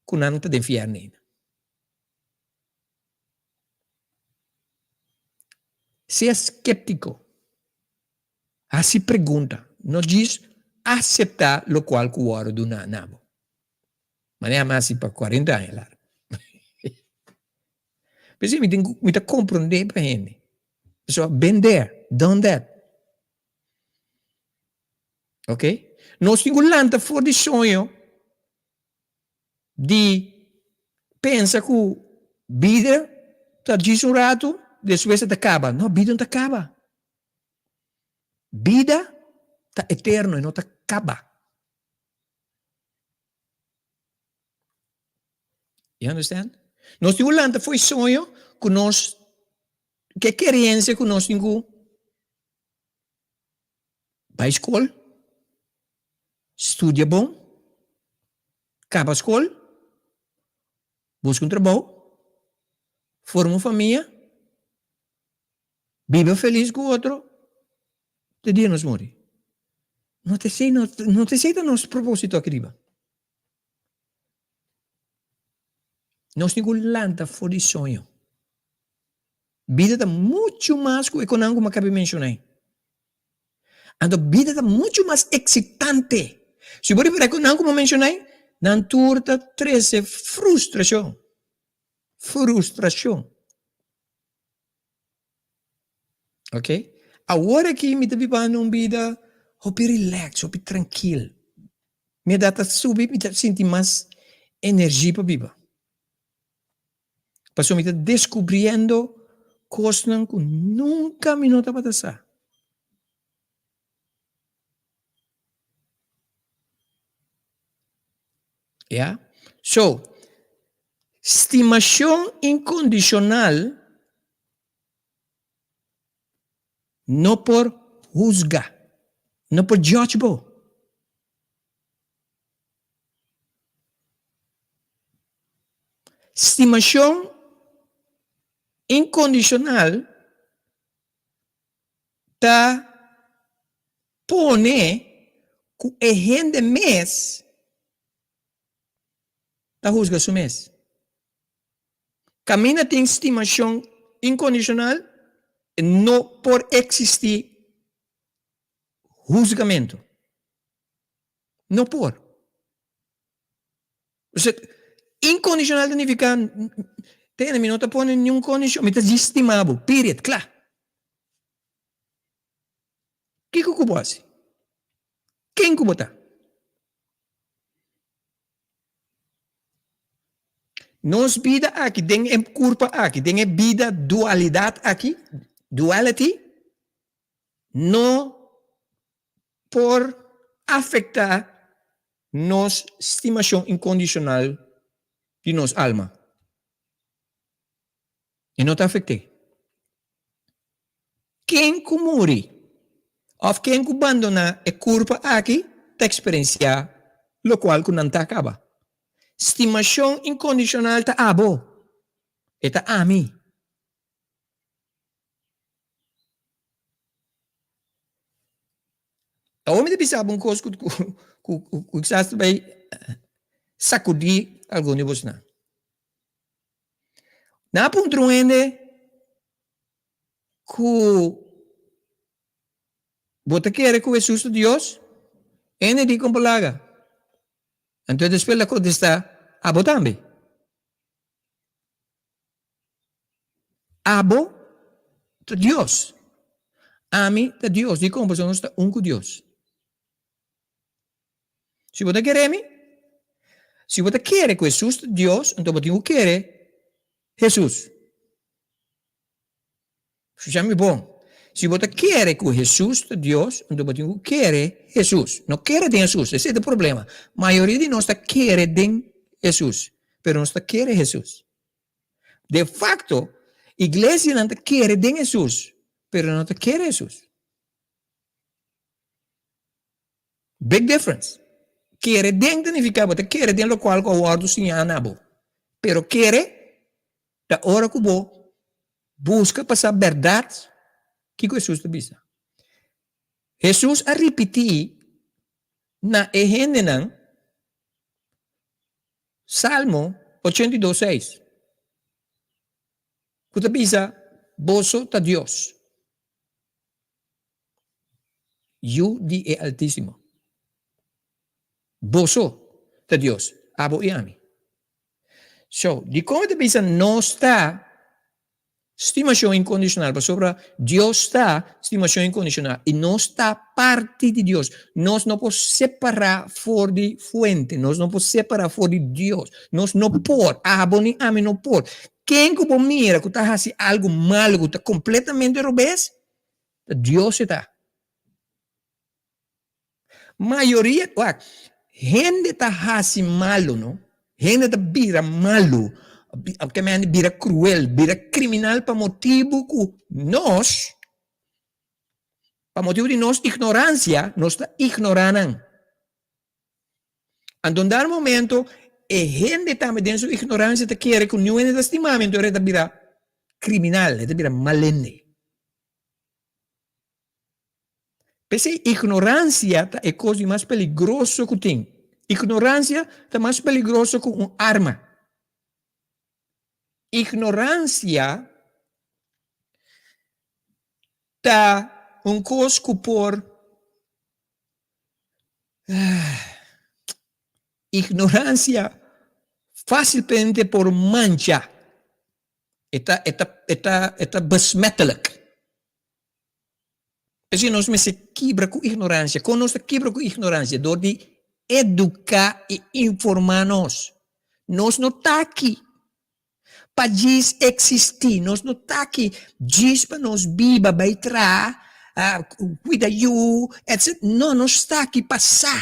ku nan ta den fièrnu ainda. Sea sképtiko. Hasi pregunta, no djis aseptá lokual ku wòrdu duná na bo. Manera mi a hasi pa kuarenta aña largu. P'esei mi tin ku, mi ta komprondé pa hende. Pasobra been there, done that. Ok? Nos tin ku lanta for di soño di pensa ku bida ta djis un ratu, despues e ta kaba. No, bida no ta kaba. Bida ta eterno, e no ta kaba. You understand? Nos tin ku lanta for e soño ku nos, ku e kerensia ku nos tin ku bai skol, studia bon, kaba skol, buska un trabou, forma un famia, Biba felis ku otro te dia nos muri. No ta esei no no ta esei ta nos proposito aki riba. Nos tin ku lanta for di soño. Bida ta muchu mas ku e konan ku mi a kaba di menshoná ei. Anto bida ta muchu mas eksitante. Si bo ripará e konan ku mi a menshoná ei, nan tur ta trese frustrashon. Frustrashon. Ok, awor aki mi ta bibando un bida hopi relax, hopi trankil. Mi edat ta subi, mi ta sinti mas energi pa biba. Pasobra mi ta deskubriendo kosnan ku nunka mi no tabata sa. Ya. So, stimashon inkondishonal no por husga, no por judge bo. Stimashon inkondishonal ta pone ku e hende mes ta husga su mes. Kaminda tin stimashon inkondishonal, no por eksistí husgamentu. No por. Osea, inkondishonal ta nifiká, tene, mi no ta pone niun kondishon, mi ta djis stima bo, period, kla. Kiko ku bo hasi? Ken ku bo ta? Nos bida aki den e kurpa aki, den e bida dualidat aki, duality, no por afektá nos stimashon inkondishonal di nos alma. E no ta afekt'é. Ken ku muri òf ken ku bandoná e kurpa aki ta eksperensiá lokual ku nan ta kaba. Stimashon inkondishonal ta abo, e ta ami. Awor mi ta bisa bo un kos ku ku kisas ta bai sakudí algun di bosnan. Nan a puntra un hende ku bo ta kere ku Hesus ta Dios? E hende di kon por laga. Anto despues el a kontestá, Abo tambe. Abo ta Dios. Ami ta Dios. Dikon? Pasobra nos ta un ku Dios. Si bo ta kere mi, si bo ta kere ku Hesus ta Dios, anto bo tin ku kere Hesus. Scucha mi bon. Si bo ta kere ku Hesus ta Dios, anto bo tin ku kere Hesus. No kere den Hesus, esei ta e problema. Mayoria di nos ta kere den Hesus, pero nos ta kere Hesus. De facto, iglesianan ta kere den Hesus, pero no ta kere Hesus. Big difference. Kere den ta nifica bo ta kere den locual cu a wordo siña na bo. Pero kere ta ora cu bo busca pa sa berdad kico Hesus ta bisa. Hesus a ripiti na e hendenan Salmo 82 seis cu ta bisa, Boso ta Dios. Yu di e Altísimo. Boso ta Dios, abo i ami. So, dikon e ta bisa nos ta stimashon inkondishonal? Pasobra Dios ta stimashon inkondishonal i nos ta parti di Dios. Nos no por separá for di fuente, nos no por separá for di Dios. Nos no por, abo ni ami no por. Ken ku bo mira ku ta hasi algu malu ku ta kompletamente robes, Ta Dios e ta. Mayoria, wak, hende ta hasi malu, no? Hende ta bira malu, ke men bira kruel, bira kriminal pa motibu ku nos, pa motibu di nos ignoransia, nos ta ignorá nan. Anto un dado momento e hende tambe den su ignorancia ta kere cu niun hende ta stima mi, anto e ta bira criminal, e ta bira mal hende. P'esei ignorancia ta e cos di mas peligroso cu tin. Ignorancia ta mas peligroso cu un arma. Ignorancia ta un cos cu por Ignorancia facilmente por mancha. E ta, e ta, e ta, e ta besmettelijk. P'esei nos mester kibra ku ignorancia. Kon nos ta kibra ku ignorancia? Dor di eduká i informá nos. Nos no ta aki pa djis eksistí. Nos no ta aki djis pa nos biba, bai traha, kuida yu, etc. No, nos ta aki pa sa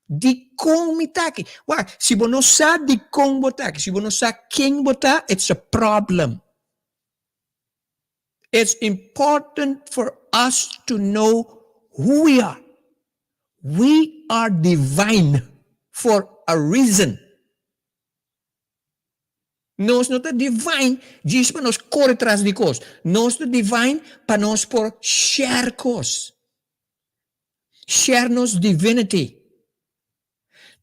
dikon mi ta aki. Wak, si bo no sa dikon bo ta aki, si bo no sa ken bo ta, it's a problem. It's important for us to know who we are. We are divine for a reason. Nos no ta divine djis pa nos kore tras di kos. Nos ta divine pa nos por share kos. Share nos divinity.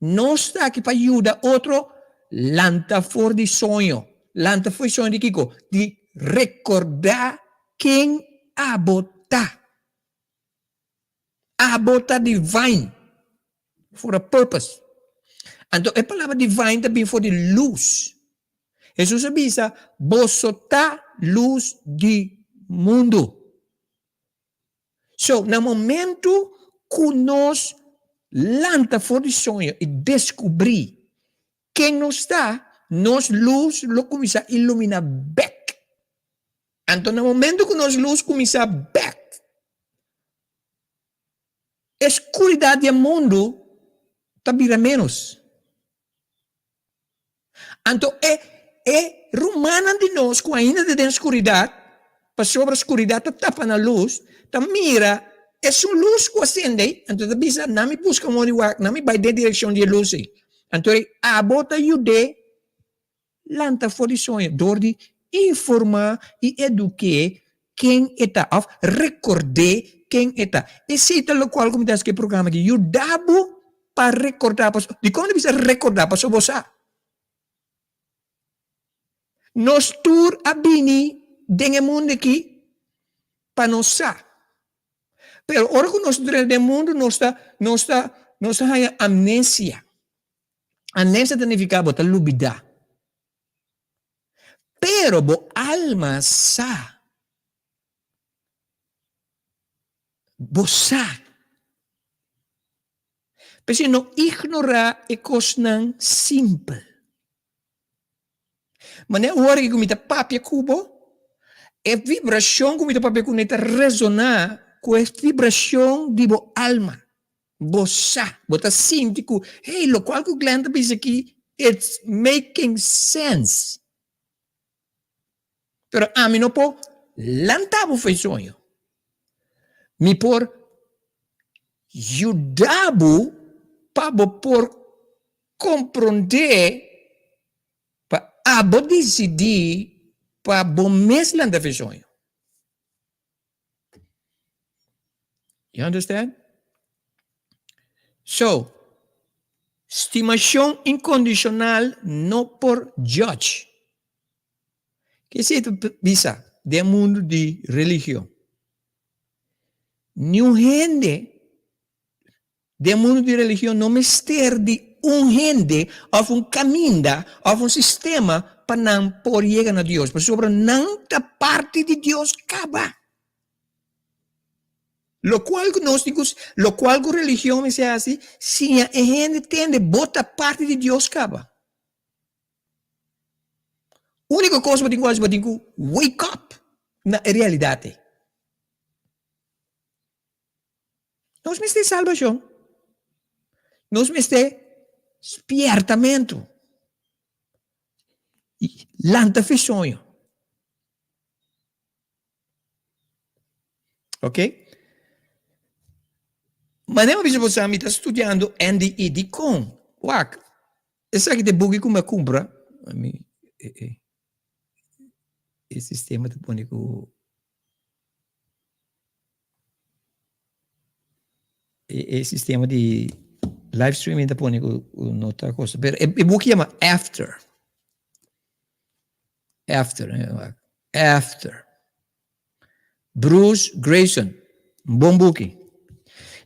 Nos ta aki pa yuda otro lanta for di soño. Lanta for di soño di kiko? Di rekordá ken abo ta. Abo ta divine for a purpose. Anto e palabra divine ta bin for di lus. Hesus a bisa, Boso ta lus di mundu. So, na momento ku nos lanta for di soño i deskubrí ken nos ta, nos lus lo kuminsá iluminá bèk. Anto na momento ku nos lus kuminsá bèk, e skuridat di e mundu ta bira ménos. Anto e e rumannan di nos ku ainda ta den skuridat, pasobra skuridat ta tapa nan lus, ta mira esun lus ku a sende ei, anto ta bisa, Nan mi buska un ora wak, nan mi bai den direkshon di e lus ei. Anto ei abo ta yud'é lanta for di soño dor di informá i eduk'é ken e ta òf rekord'é ken e ta. Esei ta lokual ku mi ta hasi ku e programa aki, yuda bo pa rekordá. Pasobra, dikon mi ta bisa rekordá? Pasobra bo sa. Nos tur a bini den e mundu aki pa nos sa. Pero ora ku nos drenta den mundu nos ta nos ta nos ta haña amnesia. Amnesia ta nifiká bo ta lubidá. Pero bo alma sa. Bo sa. P'esei no ignorá e kosnan simpel. Manera ora ku mi ta papia ku bo, e vibrashon ku mi ta papia kuné ta resoná ku e vibrashon di bo alma. Bo sa, bo ta sinti ku, hey, lokual ku Glenn ta bisa aki, it's making sense. Pero ami no por lanta bo for e soño. Mi por yuda bo pa bo por komprondé, pa abo disidí pa bo mes lanta for e soño. You understand? So, stimacion incondicional no por judge. Ke si ta bisa den mundo di religion? Niun hende Den mundu di religion no mester di un hende òf un kaminda òf un sistema pa nan por yega na Dios, pasobra nan ta parti di Dios kaba. Lokual ku nos tin ku, lokual ku religion mester hasi, siña e hende tende bo ta parti di Dios kaba. Úniko kos bo tin ku hasi, bo tin ku wake up na e realidat ei. Nos mester salbashon. Nos mester spiertamentu. Lanta fi soño. Ok? Manera mi bisa boso, mi ta studiando NDE. Dikon? Wak, esaki ta e buki ku mi a kumpra. Mi, e, e, e sistema ta pone ku E sistema di live streaming ta pone ku no ta cosa. Pero e buki yama After. After, After. Bruce Greyson, un bon buki.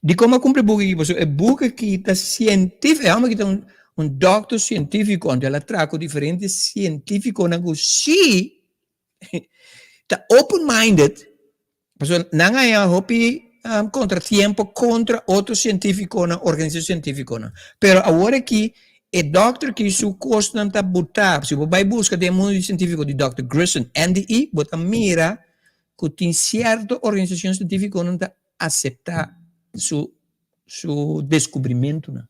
Dikon mi a kumpra e buki aki? Pasobra e buki aki ta sientífiko. E hòmber aki ta un un dòkter sientífiko, anto el a traha ku diferente sientífikonan ku sí ta open minded pasobra nan a haña hopi kontratiempo kontra otro sientífikonan, organisashon sientífikonan. Pero awor aki e dòkter ki su kosnan ta butá, si bo bai buska den e mundu di sientífiko di dòkter Grison, NDE, bo ta mira ku tin sierto organisashon sientífikonan ta aseptá su su deskubrimentunan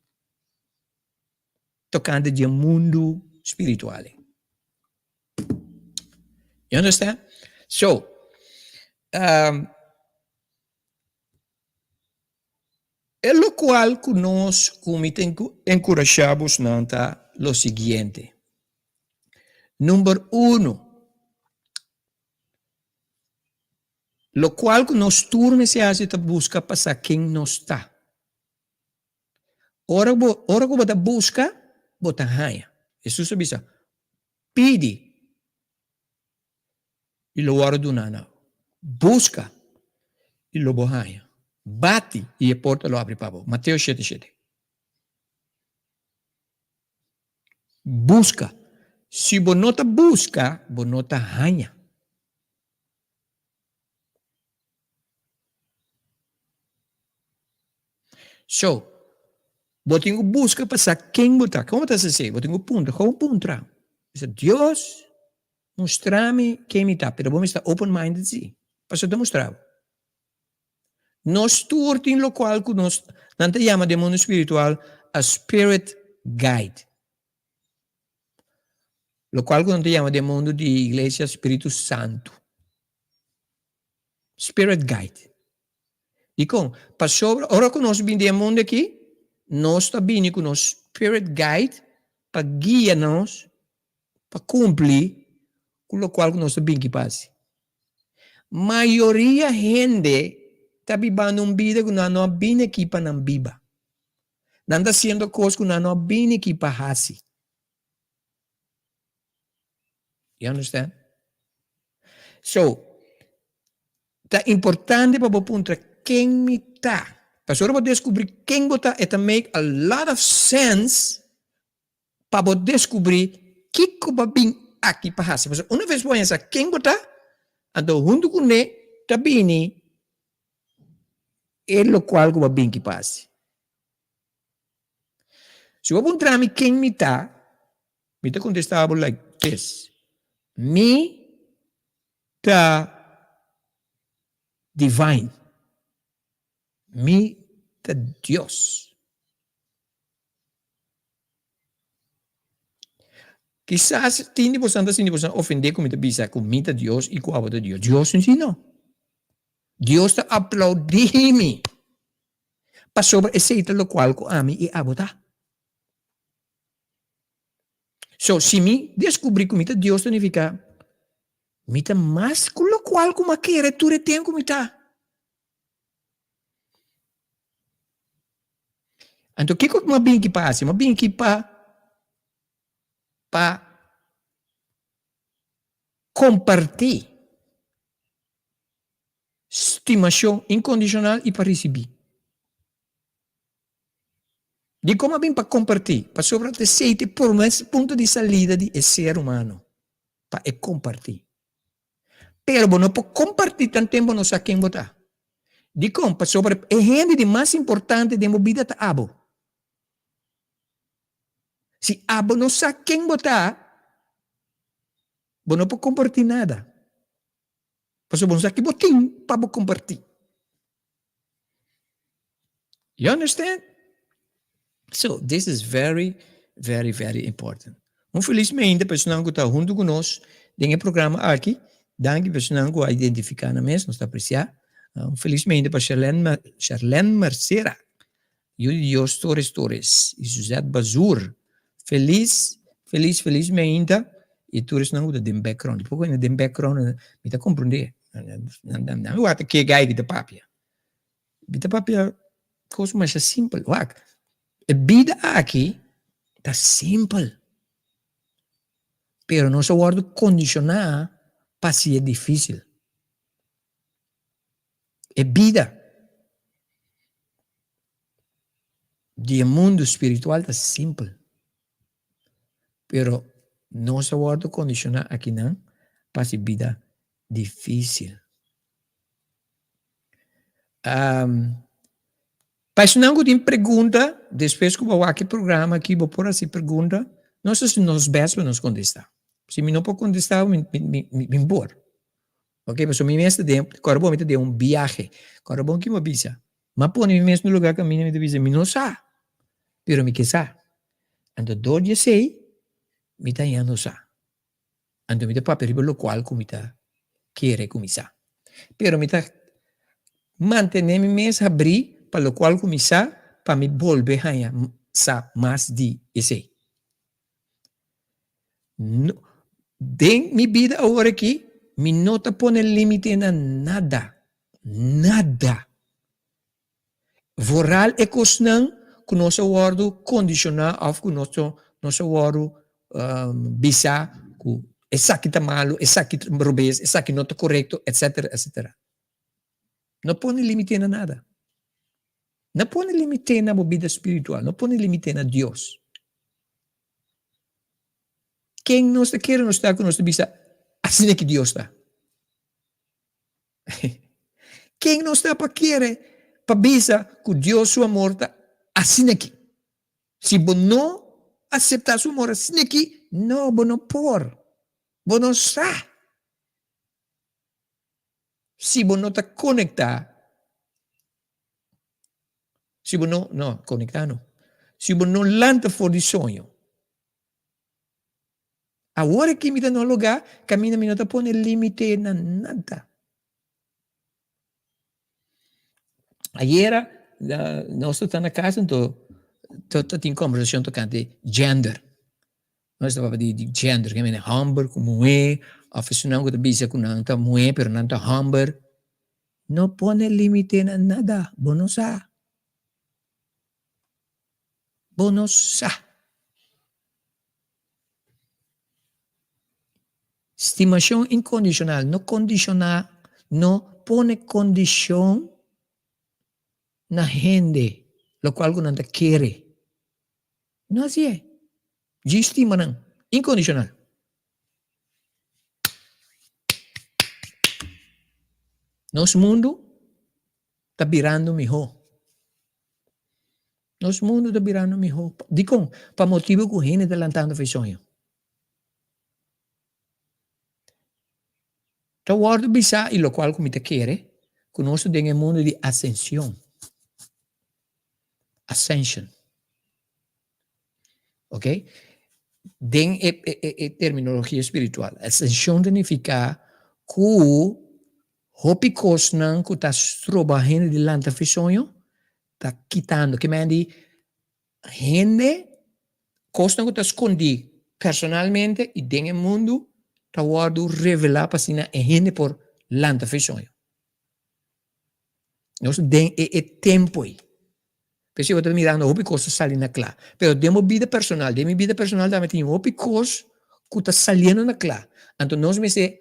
tokante di e mundu spiritual ei. You understand? So, um, e locual cu nos cu mi ta encurasha bosnan ta lo siguiente. Number uno, locual cu nos tur mester haci ta busca pa sa ken nos ta. Ora bo, ora ku bo ta buska, bo ta haña. Hesus a bisa, Pidi, i lo wòrdu duná na bo. Buska, i lo bo haña. Bati, i e porta lo abri pa bo. Mateo shete shete. Buska. Si bo no ta buska, bo no ta haña. So, bo tin ku buska pa sa ken bo ta. Kon bo ta hasi esei? Bo tin ku puntra. Kon puntra? Bisa, Dios, mustra mi ken mi ta. Pero bo mester ta open minded si. Pasobra ta mustra bo. Nos tur tin lokual ku nos, nan ta yama den mundu spiritual a spirit guide. Lokual ku nan ta yama den mundu di iglesia Spiritu Santu. Spirit guide. Dikon? Pasobra ora ku nos bini den e mundu aki, nos ta bini ku nos spirit guide pa guia nos pa kumpli ku lokual ku nos ta bin ki pa hasi. Mayoria hende ta bibando un bida ku nan no a bini aki pa nan biba. Nan ta hasiendo kos ku nan no a bini aki pa hasi. You understand? So, ta importante pa bo puntra ken mi ta. Pasobra ora bo descubri ken bo ta, e ta make a lot of sense pa bo descubri kico bo a bin aki pa haci. Pasobra una vez bo a sa ken bo ta, anto hunto cu ne ta bini e locual cu bo a bin ki pa haci. Si bo puntra mi ken mi ta, mi ta contesta bo like this, Mi ta divine. Mi ta Dios. Kisas tin di boso ta sinti boso ofende ku mi ta bisa ku mi ta Dios i ku abo ta Dios. Dios no si no. Dios ta aplaudí mi. Pasobra esei ta lokual ku ami i abo ta. So, si mi deskubrí ku mi ta Dios ta nifiká mi ta mas ku lokual ku mi a kere tur e tempu ku mi ta. Anto kiko ku mi a bin aki pa hasi? Mi a bin aki pa pa kompartí stimashon inkondishonal i pa risibí. Dikon a bin pa kompartí? Pasobra ta esei ta e promé punto di salida di e ser humano, pa e kompartí. Pero bo no por kompartí tanten bo no sa ken bo ta. Dikon? Pasobra e hende di mas importante den bo bida ta abo. Si abo no sa ken bo ta, bo no por kompartí nada. Pasobra bo no sa ki bo tin pa bo kompartí. You understand? So, this is very, very, very important. Un feliz meinte pa esnan ku ta huntu ku nos den e programa aki. Danki pa esnan ku a identifiká nan mes, nos ta apresiá. Un feliz meinte pa Charlene, Charlene Mercera, yu di Dios Torres Torres i Suzette Bazur. Feliz, feliz, feliz meinta i tur esnan ku ta den background. Di poko den background mi ta komprondé. Nan mi wak ta ke gai ki ta papia. Mi ta papia kos masha simpel. Wak, e bida aki ta simpel. Pero nos a wòrdu kondishoná pa hasié difísil. E bida di e mundu spiritual ta simpel. Pero nos a wòrdu kondishoná akinan pa hasi bida difísil. Pa esnan ku tin pregunta, despues ku bo wak e programa aki bo por hasi pregunta, nos hasi nos bes pa nos kontestá. Si mi no por kontestá mi mi mi por. Ok, pasobra mi mes ta den, kòrda bon mi ta den un biahe. Kòrda bon ki mi a bisa. Mi a pone mi mes na lugá kaminda mi ta bisa mi no sa, pero mi ke sa. Anto dor di esei mi ta hañando sa. Anto mi ta papia riba lokual ku mi ta kere ku mi sa. Pero mi ta mantené mi mes habrí pa lokual ku mi sa pa mi bolbe haña sa mas di esei. No, den mi bida awor aki mi no ta pone límite na nada, nada. Vooral e kosnan ku nos a wòrdu kondishoná òf ku nos nos a wòrdu bisá ku esaki ta malu, esaki ta robes, esaki no ta korekto, etsetera, etsetera. No pone límite na nada. No pone límite na bo bida spiritual, no pone límite na Dios. Ken nos ta kere nos ta ku nos ta bisa asina ki Dios ta? Ken nos ta pa kere pa bisa ku Dios su amor ta Asina aki. Si bo no aseptá su amor asina aki, no, bo no por. Bo no sa. Si bo no ta konektá, si bo no, no, konektá no. Si bo no lanta for di soño. Awor aki mi ta na un lugá kaminda mi no ta pone límite na nada. Ayera nos ta na kas anto ta tin kombersashon tokante gender. Nos ta papia di gender, ke mende hòmber ku muhé òf esunnan ku ta bisa ku nan ta muhé pero nan ta hòmber. No pone limite na nada, bo no sa. Bo no sa. Stimashon inkondishonal no kondishoná, no pone kondishon na hende lokual ku nan ta kere. No hasié. Djis stima nan inkondishonal. Nos mundu ta birando mihó. Nos mundu ta birando mihó. Dikon? Pa motibu ku hende ta lantando for e soño. Ta wòrdu bisá, i lokual ku mi ta kere, ku nos ta den e mundu di asension, ascension. Ok? Den e e terminologia spiritual, asension ta nifiká ku hopi kosnan ku ta stroba hende di lanta for e soño ta kitando. Ke men di hende, kosnan ku ta skondí personalmente i den e mundu ta wòrdu revelá pa asina e hende por lanta for e soño. Nos den e e tempu ei. P'esei bo ta mirando hopi kos ta sali na kla. Pero den bo bida personal, den mi bida personal tambe tin hopi kos ku ta saliendo na kla. Anto nos mester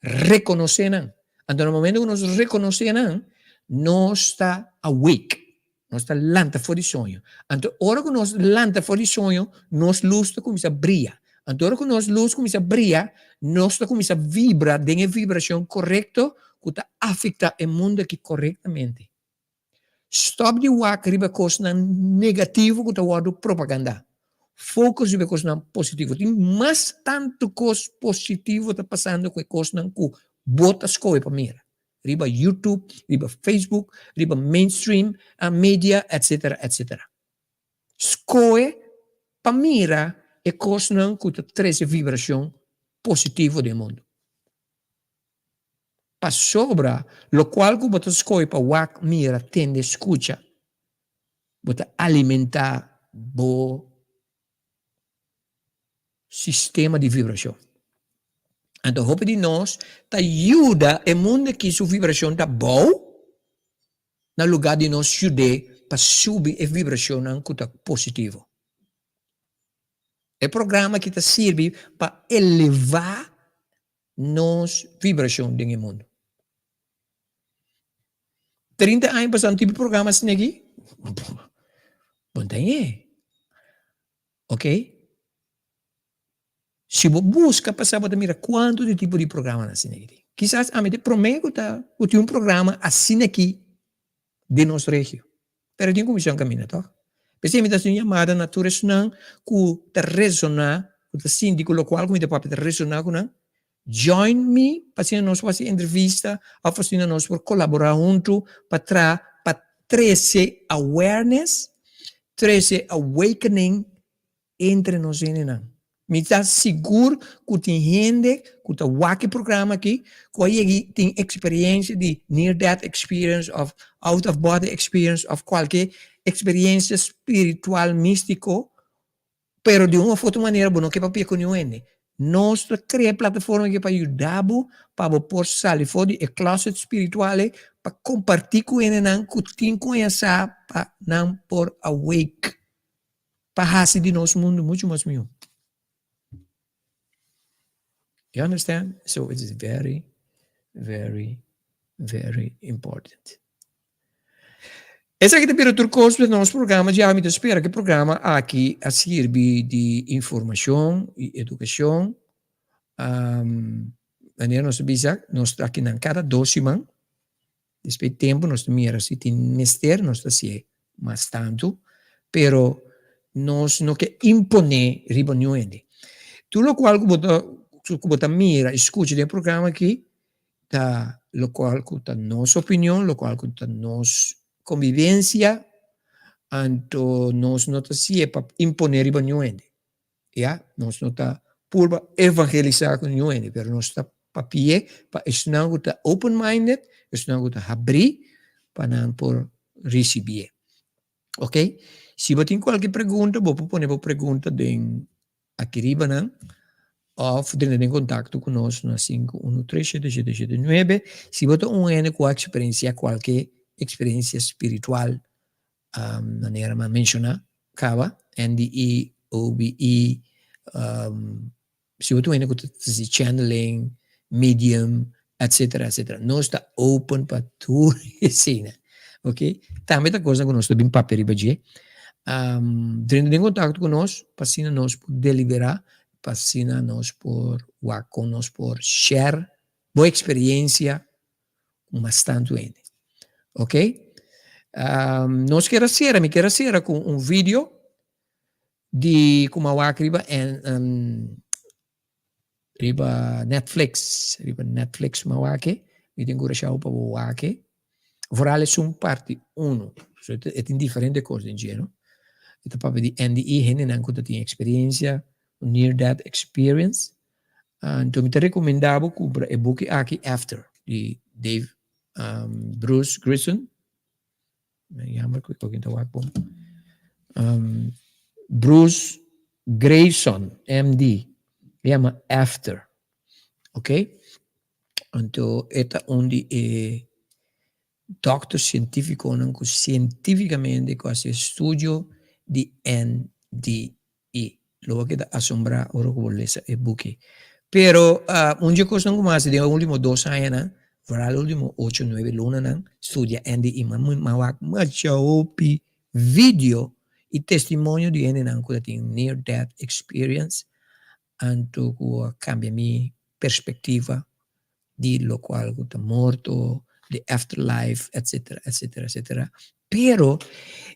rekonosé nan. Anto na momento ku nos rekonosé nan, nos ta awake, nos ta lanta for di soño. Anto ora ku nos lanta for di soño, nos lus ta kuminsá bria. Anto ora ku nos lus kuminsá bria, nos ta kuminsá vibra den e vibrashon korekto ku ta afektá e mundu aki korektamente. Stop di wak riba e kosnan negativo ku ta wòrdu propagandá. Focus riba e kosnan positivo. Tin mas tantu kos positivo ta pasando ku e kosnan ku bo ta skohe pa mira. Riba YouTube, riba Facebook, riba mainstream media, etcetera, etcetera. Skohe pa mira e kosnan ku ta trese vibrashon positivo den mundu. Pasobra lokual ku bo ta skohe pa wak, mira, tende, skucha, bo ta alimentá bo sistema di vibrashon. Anto hopi di nos ta yuda e mundu aki su vibrashon ta bou na lugá di nos yud'é pa subi e vibrashonnan ku ta positivo. E programa aki ta sirbi pa elevá nos vibrashon den e mundu. 30 aña pasá no tin programa asina aki? Bo no ta h'e. Ok? Si bo buska pasá bo ta mira kuantu di tipo di programanan asina aki tin. Kisas ami ta e promé ku ta ku tin un programa asina aki den nos regio. Pero tin kumishon kaminda tòg. P'esei mi ta hasi un yamada na tur esnan ku ta resoná, ku ta sinti ku lokual ku mi ta papia ta resoná ku nan, join mi pa asina nos por hasi entrevista òf asina nos por kolaborá huntu pa traha pa trese awareness, trese awakening entre nos hendenan. Mi ta sigur ku tin hende ku ta wak e programa aki ku a yega i tin eksperensia di near death experience òf out of body experience òf kualke eksperensia spiritual místiko, pero di un òf otro manera bo no ke papia ku niun hende. Nos ta krea e plataforma aki pa yuda bo pa bo por sali for di e closet spiritual ei pa kompartí ku hendenan ku tin ku haña sa pa nan por awake. Pa hasi di nos mundu muchu mas mihó. You understand? So it is very, very, very important. Esaki ta bira tur kos pa nos programa djawe. Mi ta spera ku e programa aki a sirbi di informashon i edukashon. Manera nos ta bisa, nos ta akinan kada dos siman. Despues di tempu nos ta mira si tin mester nos ta hasié mas tantu. Pero nos no ke imponé riba niun hende. Tur lokual ku bo ta ku bo ta mira i skucha den e programa aki ta lokual ku ta nos opinion, lokual ku ta nos konbibensia, anto nos no ta si'e pa imponé riba niun hende. Ya, nos no ta purba evangelisá ku niun hende, pero nos ta papi'é pa esnan ku ta open minded, esnan ku ta habrí pa nan por risibié. Ok, si bo tin kualke pregunta, bo por pone bo pregunta den aki riba nan òf drenta den kontakto ku nos na 5137779. Si bo ta un hende ku a eksperensiá kualke eksperensia spiritual manera mi a menshoná kaba, NDE, OBE, si bo ta un hende ku ta hasi channeling, medium, etcetera, etcetera. Nos ta open pa tur eseinan, ok. Tambe ta kosnan ku nos ta bin papia riba dje. Drenta den kontakto ku nos pa asina nos por deliberá, pa asina nos por wak kon nos por share bo eksperiencia ku mas tantu hende. Ok. Nos kier a sera, mi kier a sera ku un video di ku mi a wak riba en riba Netflix, riba Netflix mi a wak e, mi tin kurashau pa bo wak e. Vooral esun parti uno, so e tin diferente kos den dje no. E ta papia di NDE, hendenan ku ta tin eksperensia, near death experience. Anto mi ta rekomendá bo kumpra e buki aki After di Dave Bruce Greyson. Jammer ku e ta wak bon. Bruce Greyson MD. E yama After. Ok. Anto e ta un di e dòkter sientífikonan ku sientífikamente ku hasi estudio di NDE. Lo bo keda asombrá ora ku bo lesa e buki. Pero un dje kosnan ku mi a hasi den e último dos añanan, foral e último ocho, nuebe lunanan, studia NDE. Mi a wak masha hopi video i testimonio di hendenan ku ta tin near death experience, anto ku a kambia mi perspektiva di lokual ku ta morto, di afterlife, etcetera, etcetera, etcetera. Pero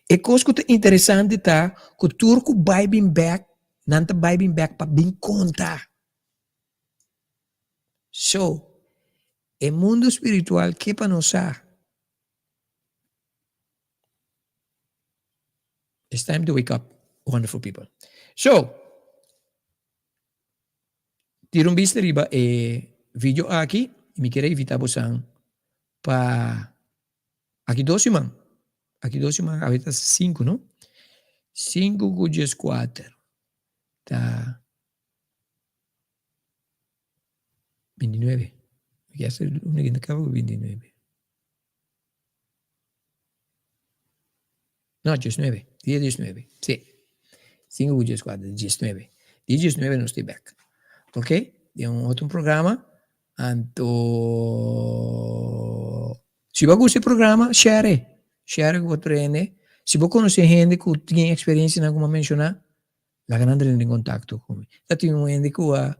e kos ku ta interesante ta ku tur ku bai bin bek, nan ta bai bin bek pa bin konta. So, e mundu spiritual ke pa nos sa? It's time to wake up, wonderful people. So, Tira un bista riba e video aki y mi kier a invita bosan pa aki dos siman, aki dos siman awe ta sinku no, sinku ku dieskuater ta bintinuebe, mi kier sa unda ki ta kaba ku bintinuebe. No, diesnuebe. Dia diesnuebe. Sí. Sinku ku dieskuater, diesnuebe. Dia diesnuebe nos ta bek. Ok? Den un otro programa. Anto, si bo a gusta e programa, share e. Share e ku otro hende. Si bo konosé hende ku tin eksperensianan ku mi a menshoná, laga nan drenta den kontakto ku mi. Ta tin un hende ku a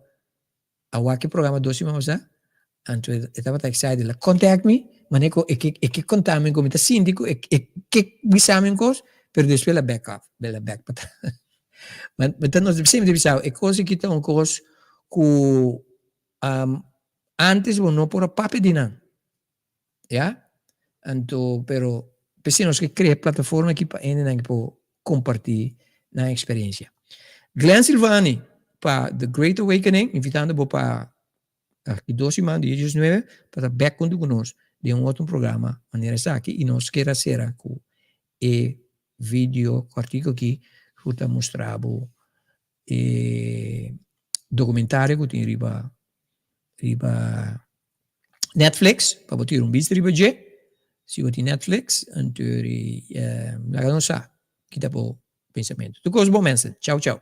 A wak e programa dos siman pasá, anto e tabata excited. El a contact mi, manera ku e ke e ke konta mi ku mi ta sinti ku e e ke bisa mi un kos, pero despues el a back off, el a back pa atras. Ma mi ta nos semper ta bisa e kos aki ta un kos ku antes bo no por a papia di nan, ya. Anto pero p'esei nos ke krea e plataforma aki pa hendenan ke por kompartí nan eksperensia. Glenn Silvani pa The Great Awakening, invitando bo pa aki dos siman, dia diesnuebe, pa ta bèk huntu ku nos den un otro programa manera esaki i nos kier a sera ku e video kòrtiku aki ku ta mustra bo e documentario ku tin riba riba Netflix pa bo tira un bista riba dje si bo tin Netflix anto laga nos sa kita bo pensamentu. Tur kos bon mensen. Chau chau.